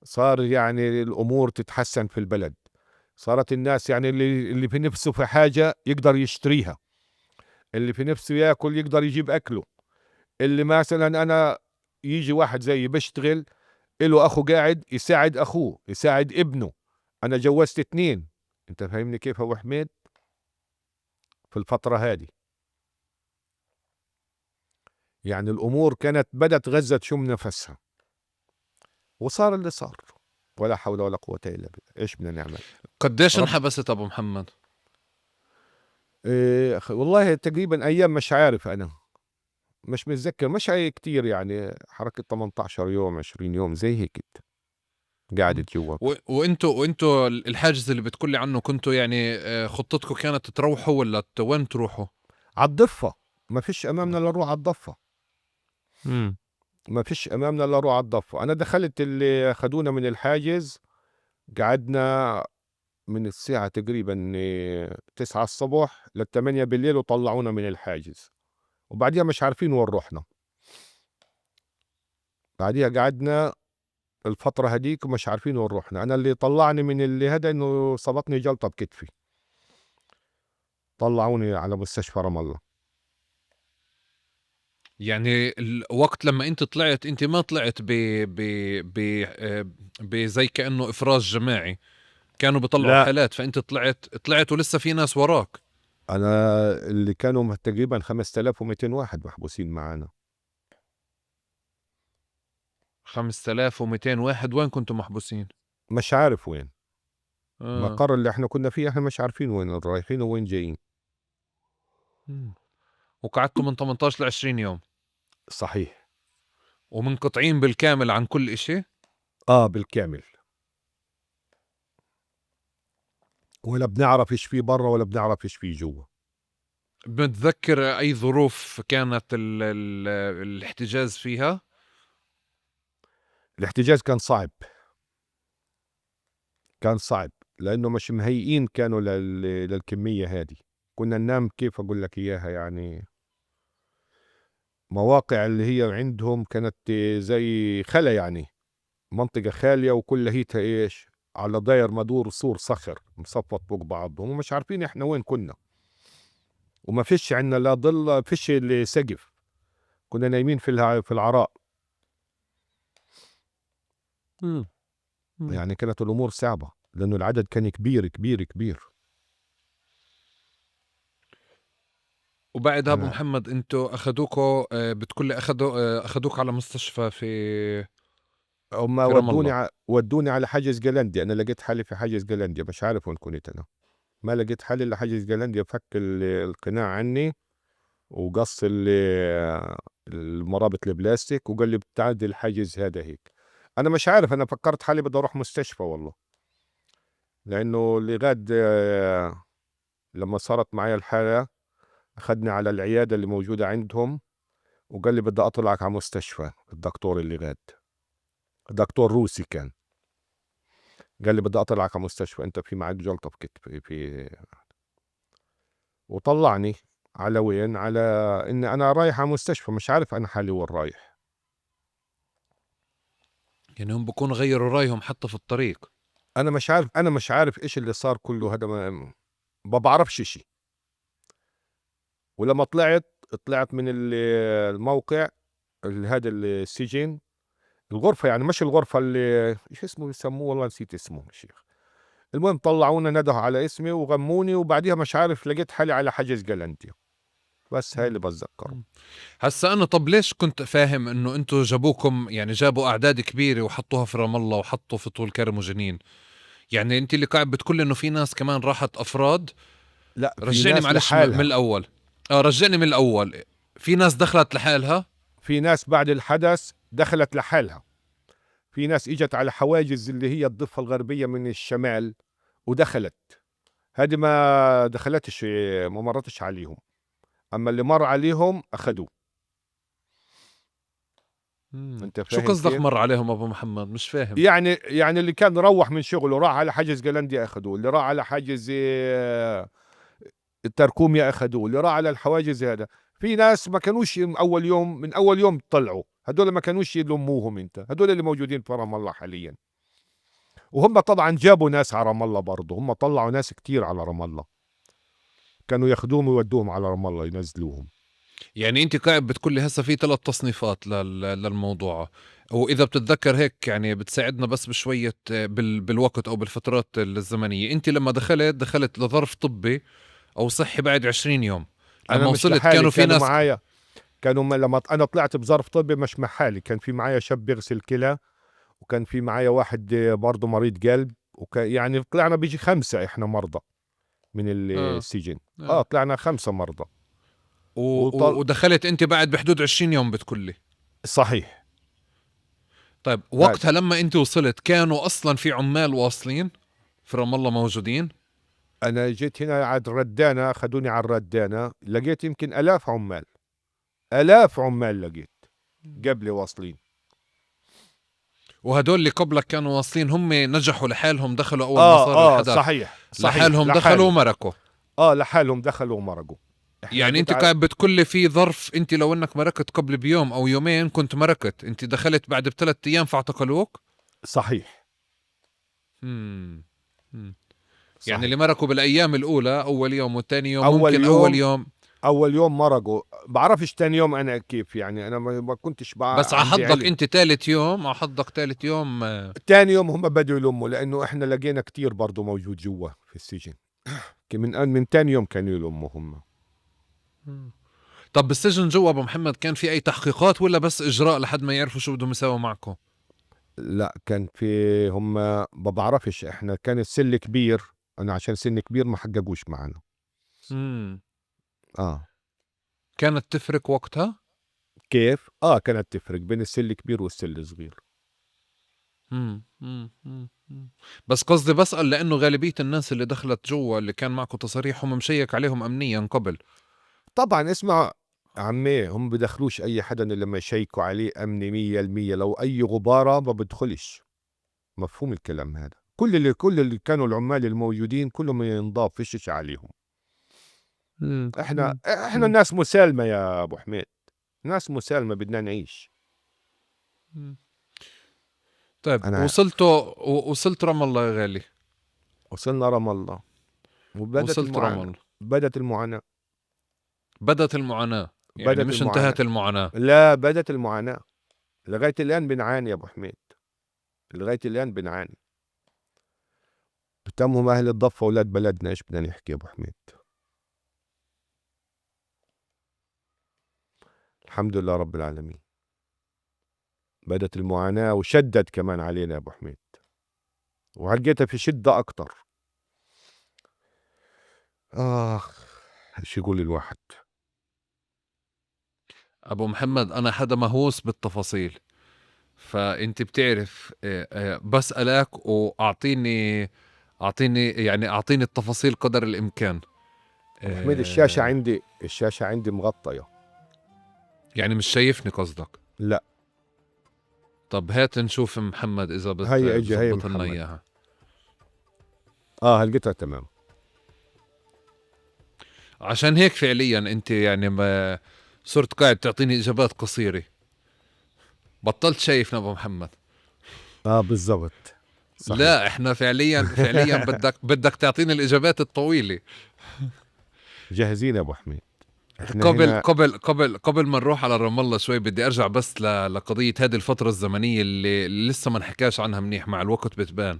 صار يعني الأمور تتحسن في البلد، صارت الناس يعني اللي في نفسه في حاجة يقدر يشتريها، اللي في نفسه ياكل يقدر يجيب أكله، اللي مثلا أنا يجي واحد زيي بشتغل له أخو قاعد يساعد أخوه، يساعد ابنه. أنا جوزت 2، أنت فاهمني كيف أبو حميد؟ في الفترة هذه يعني الأمور كانت بدت غزة تشم نفسها، وصار اللي صار، ولا حول ولا قوة إلا بالله. إيش بدنا نعمل؟ قديش انحبست أبو محمد؟ إيه والله تقريبا أيام مش عارف، أنا مش متذكر، مش كتير يعني، حركة 18 يوم 20 يوم زي هيك قعدت جوا. وانتو الحاجز اللي بتقولي عنه كنتوا يعني خطتكم كانت تروحوا ولا وين تروحوا؟ على الضفة، ما فيش أمامنا إلا نروح على الضفة. ما فيش أمامنا إلا نروح على الضفة. أنا دخلت اللي أخذونا من الحاجز، قعدنا من الساعة تقريباً 9 الصبح للثمانية بالليل وطلعونا من الحاجز، وبعديها مش عارفين وين رحنا. بعديها قعدنا الفترة هديك ومش عارفين وين رحنا. أنا اللي طلعني من اللي هذا إنه صابتني جلطة بكتفي، طلعوني على مستشفى رام الله. يعني الوقت لما أنت طلعت، أنت ما طلعت ب ب ب بزي كأنه إفراج جماعي. كانوا بيطلعوا لا. حالات، فأنت طلعت ولسه في ناس وراك. أنا اللي كانوا تقريبا 5200 واحد محبوسين معنا. 5200 واحد وين كنتوا محبوسين؟ مش عارف وين. المقر اللي احنا كنا فيه احنا مش عارفين وين رايحين وين جايين. وقعدتوا من 18 ل 20 يوم. صحيح. ومنقطعين بالكامل عن كل إشي؟ بالكامل، ولا بنعرف ايش في برا ولا بنعرف ايش في جوا. بتذكر أي ظروف كانت الاحتجاز فيها؟ الاحتجاز كان صعب، كان صعب لأنه مش مهيئين كانوا للكمية هذه. كنا ننام كيف أقول لك إياها، يعني مواقع اللي هي عندهم كانت زي خلا، يعني منطقة خالية وكل هيتها إيش على داير مدور سور صخر مصفط فوق بعضهم، ومش عارفين إحنا وين كنا، وما فيش عنا لا ظل، فيش سقف، كنا نايمين في العراء. يعني كانت الأمور صعبة لأنه العدد كان كبير كبير كبير. وبعدها أبو محمد أنتوا أخذوكوا، بتقول لي أخذوك على مستشفى في هم في رام الله. ودوني على حاجز جلانديا. أنا لقيت حالي في حاجز جلانديا، مش عارف وين كنت أنا، ما لقيت حالي إلا حاجز جلانديا. فك القناع عني وقص المرابط البلاستيك وقال لي بتعدي الحاجز هذا هيك. أنا مش عارف، أنا فكرت حالي بدي أروح مستشفى والله، لأنه اللي غاد لما صارت معي الحالة أخذني على العيادة اللي موجودة عندهم وقال لي بدي أطلعك على مستشفى. الدكتور اللي غاد دكتور روسي كان، قال لي بدي أطلعك على مستشفى، أنت في معك جلطة في كتفي في، وطلعني على وين؟ على إني أنا رايح على مستشفى، مش عارف أنا حالي وين رايح. يعني هم بكونوا غيروا رأيهم حتى في الطريق. أنا مش عارف، أنا مش عارف إيش اللي صار كله هذا، ما بعرفش شيء. ولما طلعت من الموقع هذا السجن، الغرفة يعني مش الغرفة اللي إيش اسمه بيسموه، والله نسيت اسمه يا شيخ. المهم طلعونا، ندهوا على اسمي وغموني، وبعديها مش عارف لقيت حالي على حجز جلنديا. بس هاي اللي بتذكره. هسا أنا طب ليش كنت فاهم إنه أنتوا جابوكم، يعني جابوا أعداد كبيرة وحطوها في رام الله وحطوا في طول كرم وجنين؟ يعني أنت اللي قاعد بتقول إنه في ناس كمان راحت أفراد؟ لا، في رجعني ناس معلش لحالها. من الأول. رجعني من الأول. في ناس دخلت لحالها؟ في ناس بعد الحدث دخلت لحالها. في ناس إجت على حواجز اللي هي الضفة الغربية من الشمال ودخلت، هذه ما دخلتش، ما مرتش عليهم. أما اللي مر عليهم أخذوه. أنت شو فاهم قصدك كيف؟ مر عليهم أبو محمد؟ مش فاهم. يعني اللي كان روح من شغله راح على حاجز جلندي أخذوه، اللي راح على حاجز التركوميا أخذوه، اللي راح على الحواجز هذا. في ناس ما كانوش أول يوم، من أول يوم طلعوا، هدول ما كانوش يلموهم أنت، هدول اللي موجودين في رام الله حاليا. وهم طبعا جابوا ناس على رام الله برضه، هم طلعوا ناس كتير على رام الله، كانوا ياخدوهم ويودوهم على رام الله ينزلوهم. يعني انت قاعد بتقول لي هسه في 3 تصنيفات للموضوع، واذا بتتذكر هيك يعني بتساعدنا بس بشويه بالوقت او بالفترات الزمنيه. انت لما دخلت لظرف طبي او صحي بعد 20 يوم، أنا لما مش وصلت لحالي، كانوا في كانوا ناس معايا، كانوا لما انا طلعت بظرف طبي مش مع حالي، كان في معايا شاب بيغسل كلى، وكان في معايا واحد برضه مريض قلب، يعني طلعنا بيجي 5 احنا مرضى من السجن. طلعنا 5 مرضى. ودخلت انت بعد بحدود 20 يوم بتقولي. صحيح. طيب وقتها لما انت وصلت كانوا اصلا في عمال واصلين في رام الله موجودين؟ انا جيت هنا على الردانه، اخذوني على الردانه، لقيت يمكن الاف عمال، الاف عمال لقيت قبلي واصلين. وهدول اللي قبلك كانوا واصلين هم نجحوا لحالهم، دخلوا اول ما صار الحدث. صحيح، صحيح. لحالهم دخلوا ومرقوا. لحالهم دخلوا ومرقوا. يعني انت قاعد بتقول لي في ظرف، انت لو انك مرقت قبل بيوم او يومين كنت مرقت، انت دخلت بعد ب3 ايام فاعتقلوك؟ صحيح. صحيح. يعني اللي مرقوا بالايام الاولى، اول يوم والثاني يوم، أول ممكن يوم، اول يوم أول يوم مرقوا، بعرفش تاني يوم أنا كيف، يعني أنا ما كنتش بس على عندي حظك علم. أنت تالت يوم، على حظك تالت يوم. تاني يوم هم بدوا يلموا، لأنه إحنا لقينا كتير برضو موجود جوا في السجن. من تاني يوم كانوا يلموا هم. طب بالسجن جوا أبو محمد كان في أي تحقيقات ولا بس إجراء لحد ما يعرفوا شو بدهم يساووا معكم؟ لا كان في، هم ما بعرفش، إحنا كان السن كبير، أنا عشان سن كبير ما حققوش معنا. كانت تفرق وقتها؟ كيف؟ كانت تفرق بين السن الكبير والسن الصغير. بس قصدي بسأل لأنه غالبية الناس اللي دخلت جوا اللي كان معكم تصاريح هم مشيك عليهم أمنيا قبل. طبعا اسمع عمي، هم بدخلوش أي حدا إلا لما يشيكوا عليه أمني 100%، لو أي غبارة ما بدخلش. مفهوم الكلام هذا؟ كل اللي كانوا العمال الموجودين كلهم ينضاف، فيش عليهم. احنا ناس مسالمة يا أبو حميد، ناس مسالمة، بدنا نعيش. طيب، أنا وصلت رام الله يا غالي. وصلنا رام الله. وبدت وصلت رام المعاناة. الله. بدت المعاناة. بدت المعاناة. يعني بدت مش المعاناة. انتهت المعاناة. لا، بدت المعاناة. لغاية الآن بنعاني يا أبو حميد، لغاية الآن بنعاني. بتمهم أهل الضفة أولاد بلدنا، إيش بدنا نحكي يا أبو حميد؟ الحمد لله رب العالمين. بدت المعاناة وشدت كمان علينا يا أبو حميد، وهلقيتها في شدة أكتر. آخ، شو يقول الواحد؟ أبو محمد، أنا حدا مهووس بالتفاصيل، فأنت بتعرف، بسألك وأعطيني، أعطيني، يعني أعطيني التفاصيل قدر الإمكان. أبو حميد، الشاشة عندي مغطية. يعني مش شايفني قصدك؟ لا. طب هات نشوف محمد إذا هيا إجا، هيا بتظبط لنا محمد. إياها. هلقيتها تمام. عشان هيك فعليا أنت ما صرت قاعد تعطيني إجابات قصيرة، بطلت شايفنا أبو محمد. بالضبط. صحيح. لا، إحنا فعليا بدك تعطيني الإجابات الطويلة. جاهزين يا أبو حميد. إحنا هنا قبل ما نروح على رام الله شوي، بدي أرجع بس لقضية هذه الفترة الزمنية اللي لسه ما نحكاش عنها منيح، مع الوقت بتبان.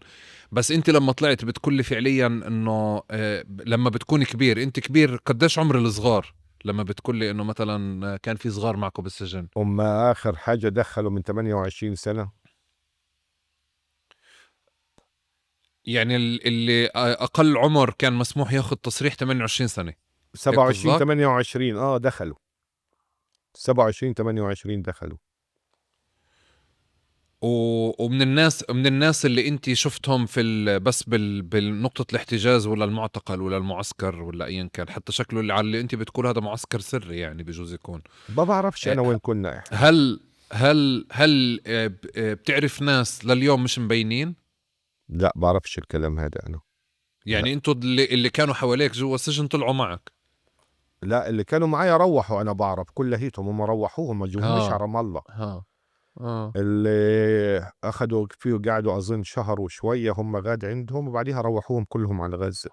بس أنت لما طلعت بتقول لي فعليا إنه، لما بتكون كبير، أنت كبير قديش عمر الصغار لما بتقول لي إنه مثلا كان في صغار معكم بالسجن؟ هم آخر حاجة دخلوا من 28 سنة. يعني اللي أقل عمر كان مسموح ياخذ تصريح 28 سنة. 27، قصدك؟ 28، دخلوا. 27، 28 دخلوا. ومن من الناس اللي انت شفتهم في بس بالنقطة الاحتجاز ولا المعتقل ولا المعسكر ولا أيا كان، حتى شكله اللي على اللي انت بتقول هذا معسكر سري بجوز يكون. ما بعرفش أنا وين كنا إحنا. هل بتعرف ناس لليوم مش مبينين؟ لا، بعرفش الكلام هذا أنا. يعني لا. انتو اللي كانوا حواليك جوا السجن طلعوا معك؟ لا، اللي كانوا معايا روحوا، أنا بعرف كلهيتهم، هم روحوهم، ما جوهمش على رام الله. اللي أخذوا فيه قعدوا أظن شهر وشوية هم غاد عندهم، وبعديها روحوهم كلهم على غزة.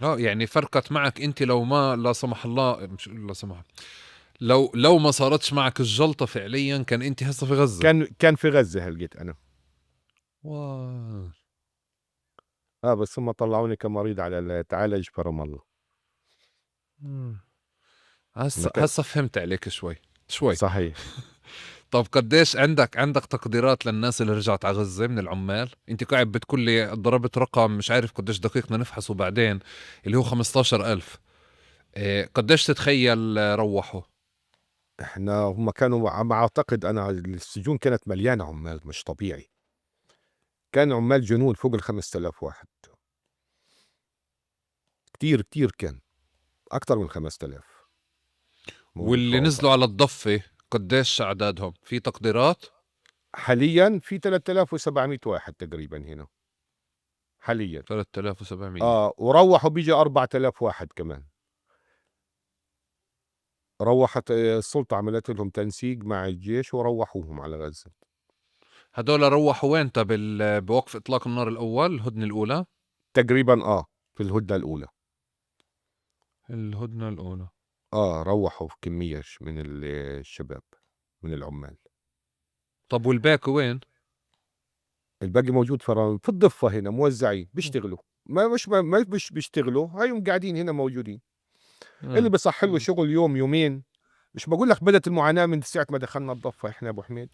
يعني فرقت معك أنت لو ما لا سمح الله، مش لا سمح، لو ما صارتش معك الجلطة فعليا كان أنت هسه في غزة. كان في غزة هلقيت أنا. واو. بس هم طلعوني كمريض على تعالج في رام الله. هسه فهمت عليك شوي شوي. صحيح. طب قديش عندك تقديرات للناس اللي رجعت على غزة من العمال؟ انت قاعد بتقول لي ضربت رقم مش عارف قديش دقيق، بدنا نفحصه بعدين، اللي هو 15,000. قديش تتخيل روحوا؟ احنا هم كانوا عم اعتقد انا السجون كانت مليانة عمال مش طبيعي، كان عمال جنون فوق ال 5000 واحد، كتير كتير، كان أكتر من 5000. موجود واللي في نزلوا على الضفة قديش أعدادهم؟ في تقديرات؟ حاليا في 3700 واحد تقريبا هنا حاليا. 3700. وروحوا بيجي 4000 واحد كمان. روحت السلطة عملت لهم تنسيق مع الجيش وروحوهم على غزة. هدول روحوا وين؟ طب بوقف إطلاق النار الأول، الهدنة الأولى؟ تقريبا، في الهدنة الأولى. الهدنة الأولى. روّحوا كمية من الشباب من العمّال. طب والباقي وين؟ الباقي موجود في الضفّة هنا موزّعين بيشتغلوا، ما مش ما مش بيشتغلوا، هيهم قاعدين هنا موجودين. اللي بصح له شغل يوم يومين. مش بقول لك بدت المعاناة من ساعة ما دخلنا الضفة احنا يا ابو حميد.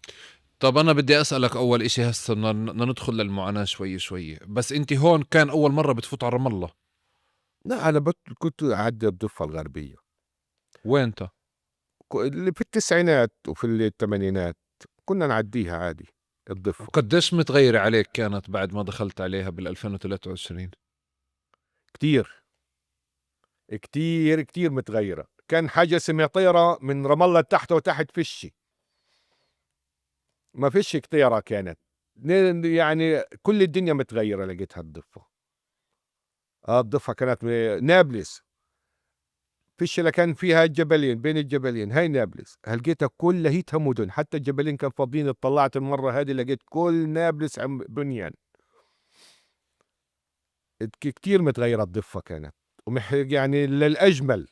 طب أنا بدي أسألك أول إشي هسه بدنا ندخل للمعاناة شوي شوي، بس أنت هون كان أول مرة بتفوت على رام الله؟ لا، أنا كنت أعدي الضفة الغربية. وينتا؟ اللي في التسعينات وفي الثمانينات كنا نعديها عادي الضفة. قديش متغيرة عليك كانت بعد ما دخلت عليها بال 2023؟ كتير كتير كتير متغيرة. كان حاجة اسمها طيرة من رام الله تحت وتحت، فيش، ما فيش طيرة كانت، يعني كل الدنيا متغيرة لقيتها الضفة. الضفة كانت نابلس فيش، كان فيها الجبلين، بين الجبلين هاي نابلس، هلقيتها كلهيتها مدن، حتى الجبلين كان فاضيين. اطلعت المرة هذه لقيت كل نابلس عم بنيان. كتير متغيرة الضفة كانت، يعني للأجمل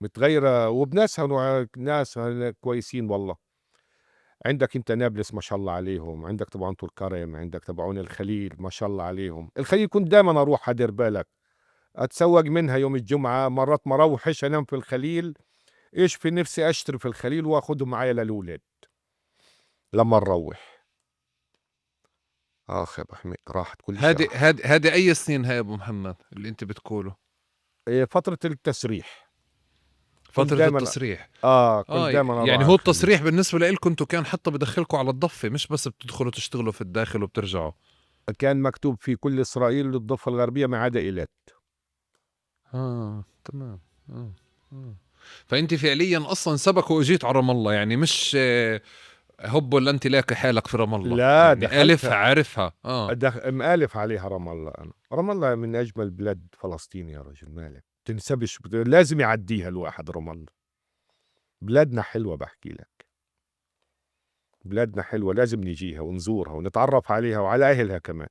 متغيرة، وبناسها ناسها كويسين والله. عندك انت نابلس ما شاء الله عليهم، عندك طبعا طول كرم، عندك تبعون الخليل ما شاء الله عليهم. الخليل كنت دائما اروح ادير بالك اتسوق منها يوم الجمعة، مرات ما اروحش انام في الخليل، ايش في نفسي اشتري في الخليل واخده معايا للولاد لما نروح. اخ يا ابو حميد راحت كل شيء. هذه اي سنين هاي يا ابو محمد اللي انت بتقوله؟ إيه، فترة التسريح. فترة التصريح. كنت دائما يعني هو التصريح بالنسبة لكم انتم كان حتى بدخلكم على الضفة، مش بس بتدخلوا تشتغلوا في الداخل وبترجعوا. كان مكتوب في كل إسرائيل للضفة الغربية ما عدا إيلات. تمام. فأنت فعليا أصلا سبق وإجيت على رام الله، يعني مش هب ولا أنت لاقي حالك في رام الله؟ لا، يعني ألفها عارفها. مألف عليها رام الله. أنا رام الله من أجمل بلاد فلسطين يا رجل، مالك تنسبش، لازم يعديها الواحد رام الله. بلادنا حلوة، بحكي لك بلادنا حلوة، لازم نجيها ونزورها ونتعرف عليها وعلى أهلها كمان،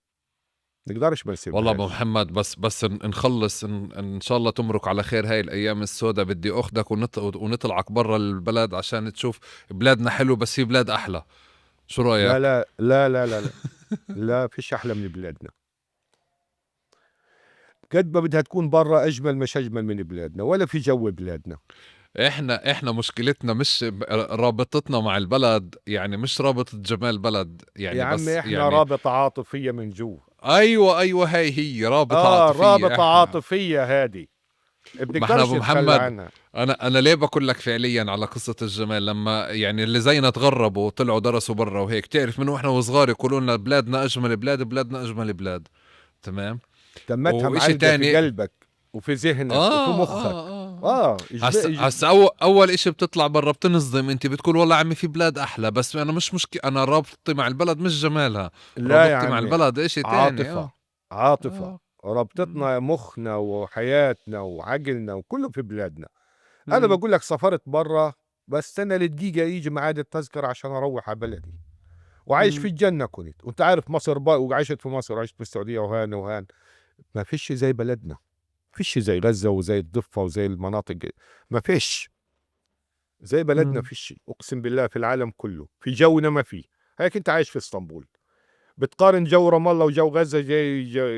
نقدرش ما نسيبهاش. والله أبو محمد بس نخلص إن شاء الله تمرق على خير هاي الأيام السوداء، بدي أخذك ونطلعك برا البلد عشان تشوف بلادنا حلو، بس في بلاد أحلى. شو رأيك؟ لا لا لا لا لا لا, لا فيش أحلى من بلادنا. قد ما بدها تكون برا أجمل، مش أجمل من بلادنا ولا في جو بلادنا. احنا مشكلتنا مش رابطتنا مع البلد، يعني مش رابطة جمال بلد يعني، يا بس عمي احنا يعني رابطة عاطفية من جوا. ايوه هاي هي رابطة عاطفية. رابطة عاطفية هذه ما ابو محمد. انا ليه بقول لك فعليا على قصة الجمال، لما يعني اللي زينا تغربوا وطلعوا درسوا برا وهيك، تعرف من واحنا وصغار يقولوا لنا بلادنا اجمل بلاد، بلادنا اجمل بلاد. تمام، تمتها معلقة في قلبك وفي ذهنك وفي مخك. هسا اول اشي بتطلع برا بتنصدم، انت بتقول والله عمي في بلاد احلى، بس انا مش مشكلة، انا رابطتي مع البلد مش جمالها، لا رابطتي مع البلد اشي تاني. عاطفة. عاطفة. رابطتنا مخنا وحياتنا وعقلنا وكله في بلادنا. انا بقول لك سافرت برا، بستنى لدقيقة يجي ميعاد التذكرة عشان اروح على بلدي، وعايش في الجنة كنت، وانت عارف مصر بقى، وعشت في مصر وعشت في السعودية وهان وهان، ما فيش زي بلدنا، فيش زي غزة وزي الضفة وزي المناطق، ما فيش زي بلدنا، فيش أقسم بالله في العالم كله، في جونا ما فيه. هيك أنت عايش في اسطنبول، بتقارن جو رام الله وجو غزة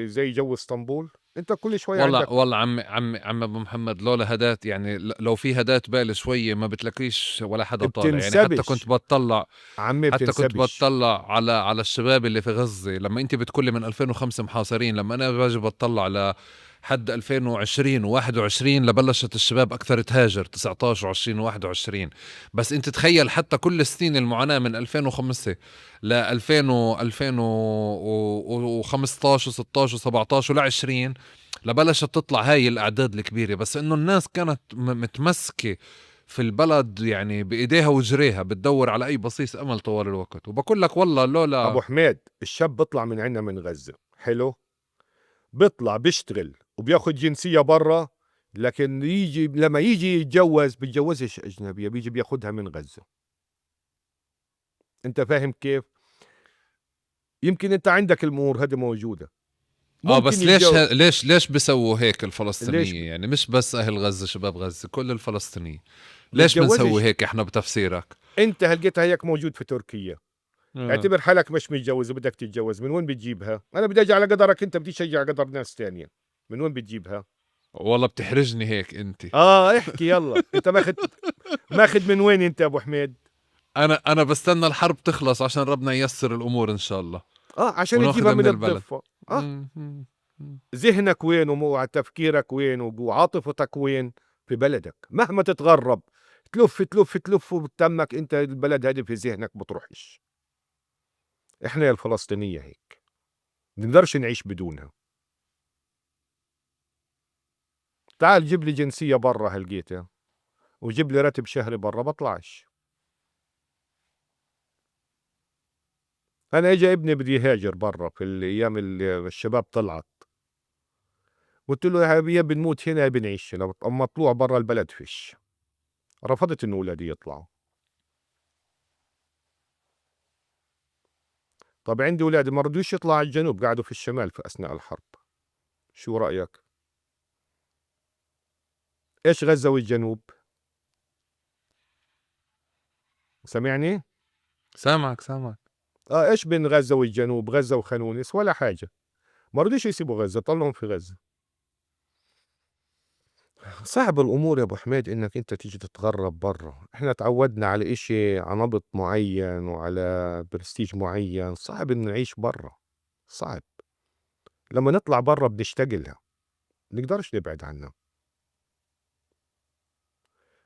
زي جو اسطنبول؟ أنت كل شوية والله عندك. والله عم أبو محمد، لولا هدات يعني، لو في هدات بال شوية ما بتلاقيش ولا حدا طالع يعني. حتى كنت بطلع عمي، حتى كنت بطلع على الشباب اللي في غزة، لما أنت بتقولي من 2005 محاصرين، لما أنا باجي بطلع على حد 2020 و21 لبلشت الشباب أكثر تهاجر، 19 و20 و21. بس أنت تخيل حتى كل سنين المعاناة من 2005 ل 2015 و16 و17 ول 20 لبلشت تطلع هاي الأعداد الكبيرة. بس إنه الناس كانت متمسكة في البلد يعني بإيديها وجريها، بتدور على أي بصيص أمل طوال الوقت. وبقول لك والله لولا أبو حميد، الشاب بيطلع من عنا من غزة حلو، بيطلع بيشتغل وبياخد جنسية برا، لكن يجي لما يجي يتجوز بيتجوزش أجنبية، بيجي بياخدها من غزة. أنت فاهم كيف؟ يمكن أنت عندك الأمور هذه موجودة. ممكن بس ليش يتجوز. ليش بسووا هيك الفلسطينية؟ ليش؟ يعني مش بس أهل غزة، شباب غزة، كل الفلسطينية ليش بتجوزش. بنسوي هيك احنا بتفسيرك؟ انت هلقيتها هيك موجود في تركيا. اعتبر حالك مش متجوز وبدك تتجوز، من وين بتجيبها؟ انا بدي اجي على قدرك انت، بديش اجي على قدر ناس تانية، من وين بتجيبها؟ والله بتحرجني هيك انت. احكي يلا، انت ماخذ من وين انت يا ابو حميد؟ انا بستنى الحرب تخلص عشان ربنا ييسر الامور ان شاء الله. عشان وناخذها تجيبها من من البلد. الضفة. ذهنك وين وتفكيرك وين وعاطفتك وين؟ في بلدك. مهما تتغرب تلف تلف تلف وبتمك انت البلد هذه في ذهنك بتروحش. احنا يا الفلسطينية هيك نقدرش نعيش بدونها. تعال جيب لي جنسية برا هلقيتها وجيب لي راتب شهري برا، بطلعش. أنا إجا ابني بدي يهاجر برا في الأيام اللي الشباب طلعت، قلت له يا حبيبي يا بنموت هنا يا بنعيش هنا، أما طلوع برا البلد فيش. رفضت إنه أولادي يطلعوا. طب عندي أولادي ما رضوش يطلعوا على الجنوب، قعدوا في الشمال في أثناء الحرب. شو رأيك؟ إيش غزة والجنوب؟ سمعني؟ سامعك سامعك. إيش بين غزة والجنوب؟ غزة وخانونس ولا حاجة. ما رضيش يسيبوا غزة، طلعهم في غزة. صعب الأمور يا أبو حميد إنك أنت تيجي تتغرب برا. إحنا تعودنا على إشي، على نبط معين وعلى برستيج معين، صعب إنه نعيش برا، صعب. لما نطلع برا بنشتغلها، نقدرش نبعد عنها،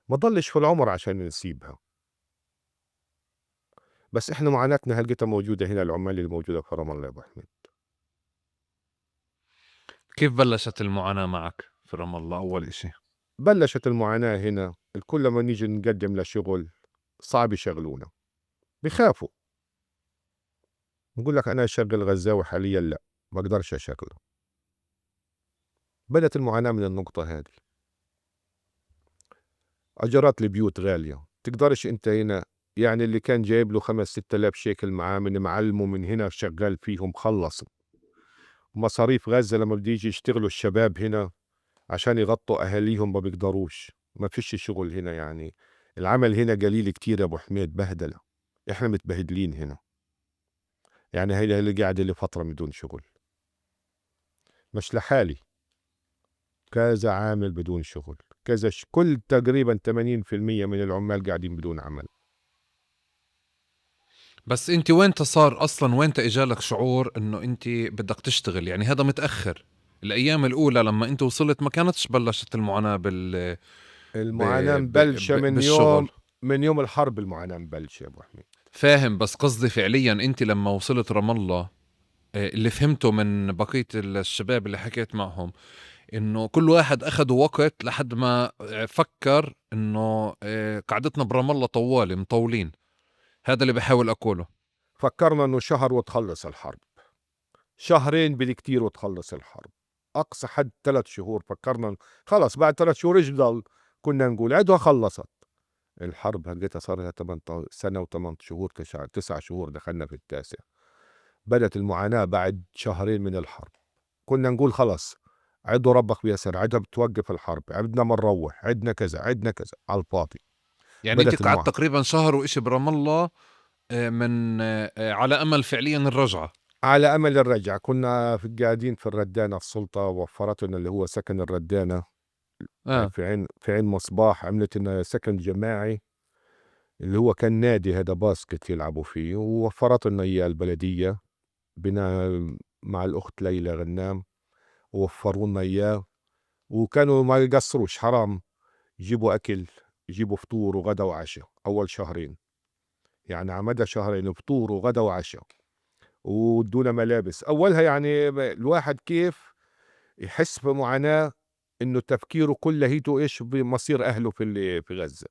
ما ضلش في العمر عشان نسيبها. بس إحنا معاناتنا هلقيتها موجودة هنا، العمال اللي موجودة في رام الله يا أبو حميد. كيف بلشت المعاناة معك في رام الله أول إشي؟ بلشت المعاناة هنا، الكل لما نيجي نقدم لشغل صعب يشغلونا، بخافوا. بقول لك أنا أشغل غزاوي حاليا؟ لا، ما أقدرش أشغله. بدأت المعاناة من النقطة هذه. أجارات البيوت غالية، تقدرش أنت هنا، يعني اللي كان جايب له 5-6 آلاف شيكل معاه من معلمه من هنا شغال فيهم خلصوا. مصاريف غزة لما بده يجي يشتغلوا الشباب هنا عشان يغطوا أهاليهم ما بيقدروش، ما فيش شغل هنا، يعني العمل هنا قليل كتير يا أبو حميد، بهدلة، إحنا متبهدلين هنا. يعني هي اللي قاعدة لفترة بدون شغل، مش لحالي، كذا عامل بدون شغل، كذا كل تقريبا 80% من العمال قاعدين بدون عمل. بس انت وين صار اصلا، وين اجالك شعور انه انت بدك تشتغل؟ يعني هذا متاخر، الايام الاولى لما انت وصلت ما كانتش بلشت المعاناه المعاناه مبلشه من بالشغل. يوم، من يوم الحرب المعاناه مبلشه يا ابو حميد. فاهم، بس قصدي فعليا انت لما وصلت رام الله، اللي فهمته من بقيه الشباب اللي حكيت معهم انه كل واحد اخذ وقت لحد ما فكر انه قعدتنا برام الله طوالي مطولين. هذا اللي بحاول اقوله. فكرنا انه شهر وتخلص الحرب، شهرين بالكتير وتخلص الحرب، اقصى حد 3 شهور. فكرنا خلص بعد 3 شهور ايش بضل؟ كنا نقول عدوها خلصت الحرب. هلقيتها صار لها 8 سنة و8 شهور، 9 شهور، دخلنا في التاسع. بدأت المعاناة بعد شهرين من الحرب. كنا نقول خلص عدوا ربك بيسر، عدها بتوقف الحرب، عدنا ما نروح، عدنا كذا عدنا كذا، على الفاضي. يعني انت بدأت قعدت المعاناة. تقريبا شهر وإشي برام الله، من على امل فعليا الرجعة. على امل الرجعة. كنا قاعدين في الردانة، السلطة وفرت لنا اللي هو سكن الردانة. في عين مصباح، عملت لنا سكن جماعي اللي هو كان نادي هذا باسكت يلعبوا فيه، ووفرت لنا اياه البلدية بنا مع الاخت ليلى غنام، ووفروا لنا اياه، وكانوا ما يقصروش حرام، يجيبوا اكل، يجيبوا فطور وغدا وعشاء اول شهرين، يعني على مدى شهرين فطور وغدا وعشاء، وادونا ملابس اولها. يعني الواحد كيف يحس بمعاناة انه تفكيره كله هيته ايش بمصير اهله في غزة،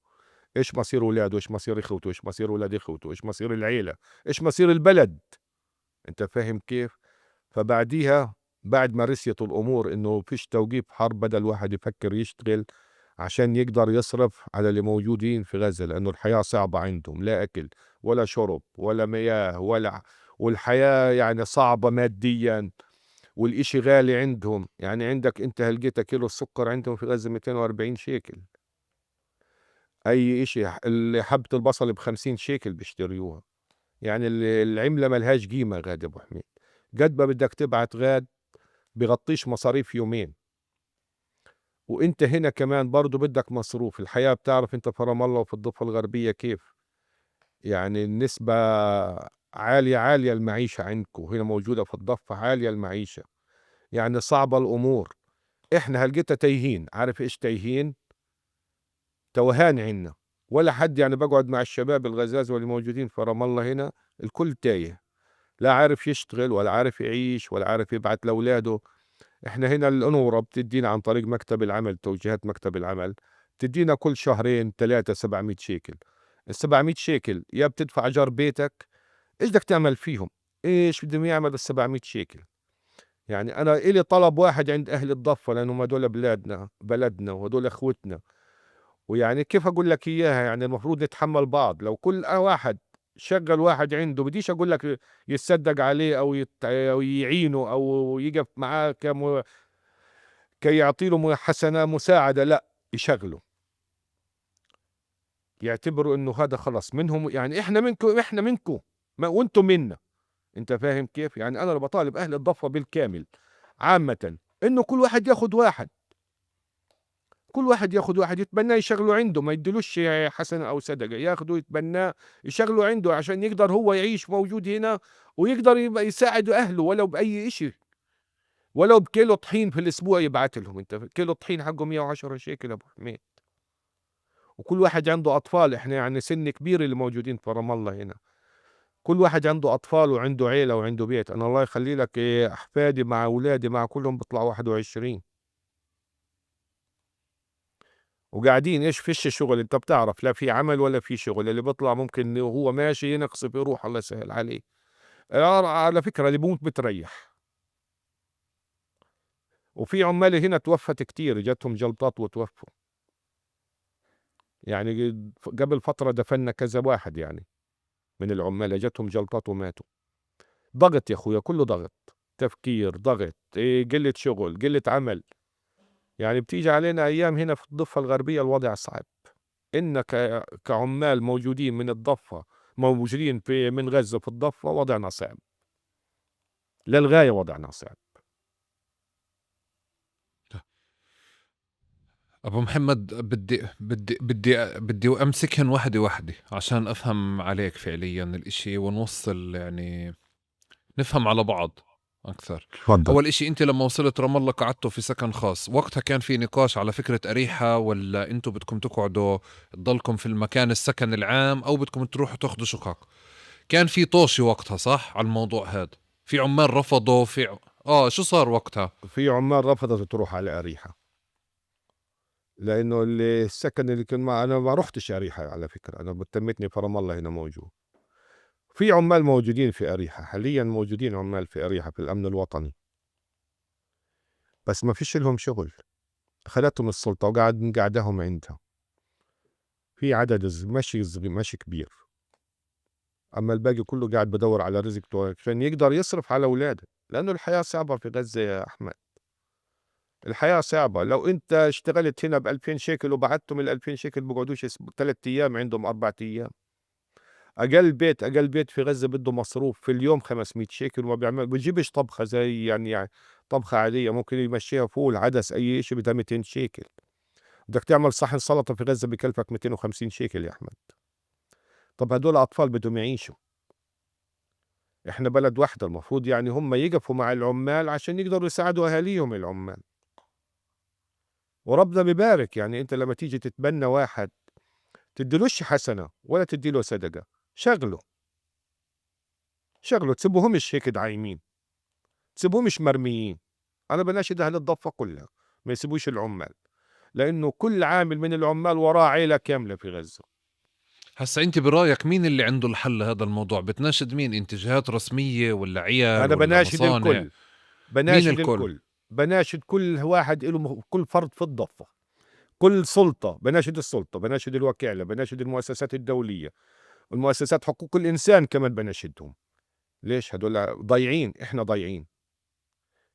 ايش مصير اولاده، ايش مصير اخوته، ايش مصير اولاد اخوته، ايش مصير العيلة، ايش مصير البلد، انت فاهم كيف؟ فبعديها بعد ما رسيت الامور انه فيش توقيف حرب، بدل الواحد يفكر يشتغل عشان يقدر يصرف على اللي موجودين في غزة، لأنه الحياة صعبة عندهم، لا أكل ولا شرب ولا مياه ولا، والحياة يعني صعبة ماديا، والإشي غالي عندهم. يعني عندك انت هلقيت كيلو السكر عندهم في غزة 240 شيكل، أي إشي، اللي حبة البصل ب50 شيكل بيشتريوها. يعني العملة ملهاش قيمة غاد يا أبو حميد، قد ما بدك تبعت غاد بغطيش مصاريف يومين، وانت هنا كمان برضو بدك مصروف الحياة. بتعرف انت في رام الله وفي الضفة الغربية كيف يعني النسبة عالية، عالية المعيشة عندكم هنا موجودة في الضفة، عالية المعيشة، يعني صعبة الأمور. احنا هلقيتها تايهين، عارف ايش تايهين؟ توهان عنا ولا حد. يعني بقعد مع الشباب الغزاز واللي موجودين في رام الله هنا، الكل تايه، لا عارف يشتغل ولا عارف يعيش ولا عارف يبعت لأولاده. احنا هنا الأنورا بتدينا عن طريق مكتب العمل، توجيهات مكتب العمل بتدينا كل شهرين 3 700 شيكل. ال 700 شيكل يا بتدفع اجار بيتك، ايش بدك تعمل فيهم؟ ايش بدهم يعملوا ال 700 شيكل؟ يعني انا الي طلب واحد عند اهل الضفة، لانهم هدول بلادنا، بلدنا، وهدول اخوتنا، ويعني كيف اقول لك اياها، يعني المفروض نتحمل بعض. لو كل واحد شغل واحد عنده، بديش اقول لك يتصدق عليه او يعينه او يقف معاه كي يعطي له حسنه مساعده، لا يشغله، يعتبروا انه هذا خلص منهم، يعني احنا منكم، احنا منكم وانتم منا. انت فاهم كيف؟ يعني انا بطالب اهل الضفه بالكامل عامه انه كل واحد ياخذ واحد، كل واحد ياخذ واحد يتبناه يشغله عنده، ما يدلوش حسنه او صدقه، ياخده يتبناه يشغله عنده عشان يقدر هو يعيش موجود هنا ويقدر يبقى يساعد اهله ولو باي اشي، ولو بكيلو طحين في الاسبوع يبعث لهم. انت كيلو طحين حقه 110 شيكل ابو حميد، وكل واحد عنده اطفال. احنا يعني سن كبير اللي موجودين في رام الله هنا، كل واحد عنده اطفال وعنده عيله وعنده بيت. انا الله يخلي لك احفادي مع اولادي مع كلهم بيطلعوا 21 وقاعدين. ايش فيش شغل، انت بتعرف لا في عمل ولا في شغل. اللي بيطلع ممكن وهو ماشي ينقصف يروح، الله يسهل عليه. على فكرة اللي بموت بتريح. وفي عمال هنا توفت كتير، جاتهم جلطات وتوفوا. يعني قبل فترة دفنا كذا واحد يعني من العمال جاتهم جلطات وماتوا. ضغط يا اخويا، كله ضغط، تفكير، ضغط، قلة شغل، قلة عمل. يعني بتيجي علينا ايام هنا في الضفة الغربية الوضع صعب، إن كعمال موجودين من الضفة، موجودين في من غزة في الضفة، وضعنا صعب للغاية، وضعنا صعب. أبو محمد، بدي بدي بدي بدي أمسكهن وحدة وحدة عشان أفهم عليك فعليا الإشي ونوصل، يعني نفهم على بعض أكثر. تفضل. أول إشي، أنت لما وصلت رام الله قعدتوا في سكن خاص، وقتها كان في نقاش على فكرة أريحة، ولا أنتوا بدكم تقعدوا تضلكم في المكان السكن العام أو بدكم تروحوا تاخذوا شقق؟ كان في طوشي وقتها صح على الموضوع هذا؟ في عمال رفضوا، في شو صار وقتها؟ في عمال رفضت تروح على أريحة، لأنه السكن اللي كان مع، أنا ما رحتش أريحة على فكرة، أنا بتمتني في رام الله هنا موجود. في عمال موجودين في أريحة حاليا، موجودين عمال في أريحة في الأمن الوطني، بس ما فيش لهم شغل، أخذتهم السلطة وقعد قعدهم عندها. في عدد ماشي صغير، ماشي كبير، أما الباقي كله قاعد بدور على رزقته عشان يقدر يصرف على أولاده، لأنه الحياة صعبة في غزة يا أحمد، الحياة صعبة. لو أنت اشتغلت هنا ب2000 شيكل وبعتهم ال2000 شيكل بقعدوش 3 أيام عندهم، 4 أيام. أقل بيت، أقل بيت في غزة بده مصروف في اليوم 500 شيكل، وما بيعمل، بيجيبش طبخة زي يعني طبخة عادية ممكن يمشيها فول عدس أي شيء بدها 200 شيكل. بدك تعمل صحن سلطة في غزة بكلفك 250 شيكل يا أحمد. طب هدول أطفال بدهم يعيشوا، إحنا بلد واحدة، المفروض يعني هم يقفوا مع العمال عشان يقدروا يساعدوا أهاليهم العمال، وربنا ببارك. يعني أنت لما تيجي تتبنى واحد تديلوش حسنة ولا تديله صدقة، شغله، شغله، تسيبوهمش هيك دعايمين، تسيبوهمش مرميين. أنا بناشد أهل الضفة كلها ما يسيبوش العمال، لأنه كل عامل من العمال وراه عيلة كاملة في غزة. هسا أنت برأيك مين اللي عنده الحل لهذا الموضوع؟ بتناشد مين أنت، جهات رسمية ولا عيال أنا ولا بناشد مصانع؟ الكل، بناشد مين الكل؟ الكل، بناشد كل واحد له، كل فرد في الضفة، كل سلطة، بناشد السلطة، بناشد الوكالة، بناشد المؤسسات الدولية، المؤسسات حقوق الإنسان كمان بناشدهم. ليش هدول ضايعين؟ إحنا ضايعين.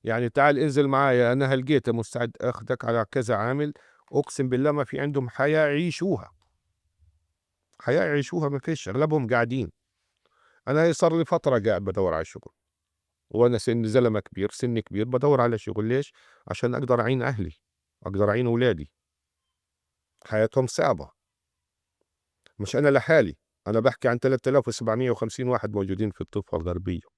يعني تعال انزل معايا، أنا هلقيت مستعد أخدك على كذا عامل، أقسم بالله ما في عندهم حياة يعيشوها، حياة يعيشوها ما فيش، أغلبهم قاعدين. أنا صار لي فترة قاعد بدور على شغل، وأنا سن زلمة كبير، سن كبير، بدور على شغل. ليش؟ عشان أقدر أعين أهلي، أقدر أعين أولادي. حياتهم صعبة، مش أنا لحالي، أنا بحكي عن 3750 واحد موجودين في الضفة الغربية.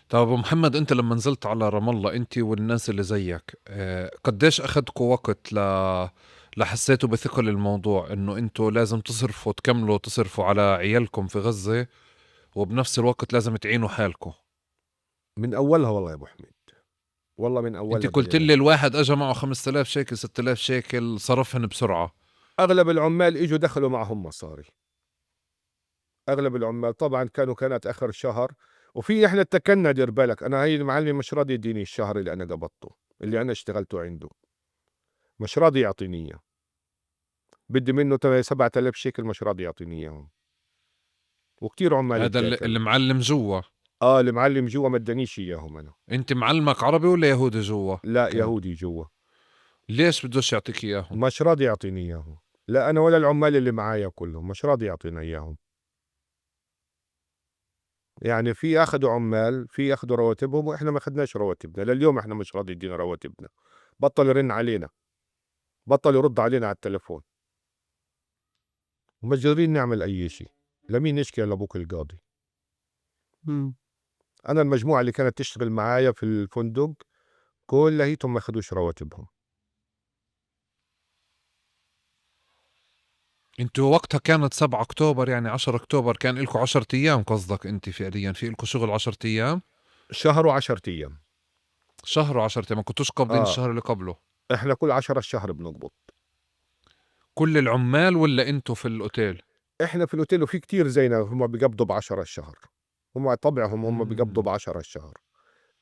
طيب أبو محمد، أنت لما نزلت على رام الله أنت والناس اللي زيك، قديش أخذكوا وقت لحسيتوا بثقل الموضوع إنه أنتوا لازم تصرفوا، تكملوا تصرفوا على عيالكم في غزة وبنفس الوقت لازم تعينوا حالكم؟ من أولها والله يا أبو حميد، والله من أولها. أنت قلت لي الواحد أجا معه 5000 شيكل 6000 شيكل صرفهن بسرعة. أغلب العمال إجوا دخلوا معهم مصاري، أغلب العمال طبعا كانت آخر شهر. وفي إحنا اتكلنا، دير بالك، أنا هي المعلم مش راضي يديني الشهر اللي أنا قبضته، اللي أنا اشتغلته عنده، مش راضي يعطيني إياه. بدي منه 7000 شيكل مش راضي يعطيني إياهم. وكتير عمال هذا اللي معلم جوا. اللي معلم جوا ما ادانيش إياهم أنا. أنت معلمك عربي ولا يهودي جوا؟ لا، يهودي جوا. ليش بدوش يعطيك إياهم؟ مش راضي يعطيني إياهم، لا أنا ولا العمال اللي معايا كلهم مش راضي يعطينا إياهم. يعني في أخذوا عمال، في أخذوا رواتبهم، وإحنا ما أخذناش رواتبنا لليوم. إحنا مش راضي يدينا رواتبنا، بطل يرن علينا، بطل يرد علينا على التليفون، ومش قادرين نعمل أي شيء. لمين نشكي؟ لأبوك القاضي. أنا المجموعة اللي كانت تشتغل معايا في الفندق كلهيتهم ما أخذوش رواتبهم. انتوا وقتها كانت 7 أكتوبر، يعني 10 أكتوبر، كان لكم 10 أيام قصدك انت فعليا في لكم شغل 10 أيام؟ شهر و10 أيام. شهر و10 أيام، ما كنتوش قابضين الشهر اللي قبله؟ احنا كل 10 الشهر بنقبض. كل العمال ولا انتوا في الأوتيل؟ احنا في الأوتيل، وفي كتير زينا هم بيقبضوا ب10 الشهر، هم طبعهم هم بيقبضوا ب10 الشهر.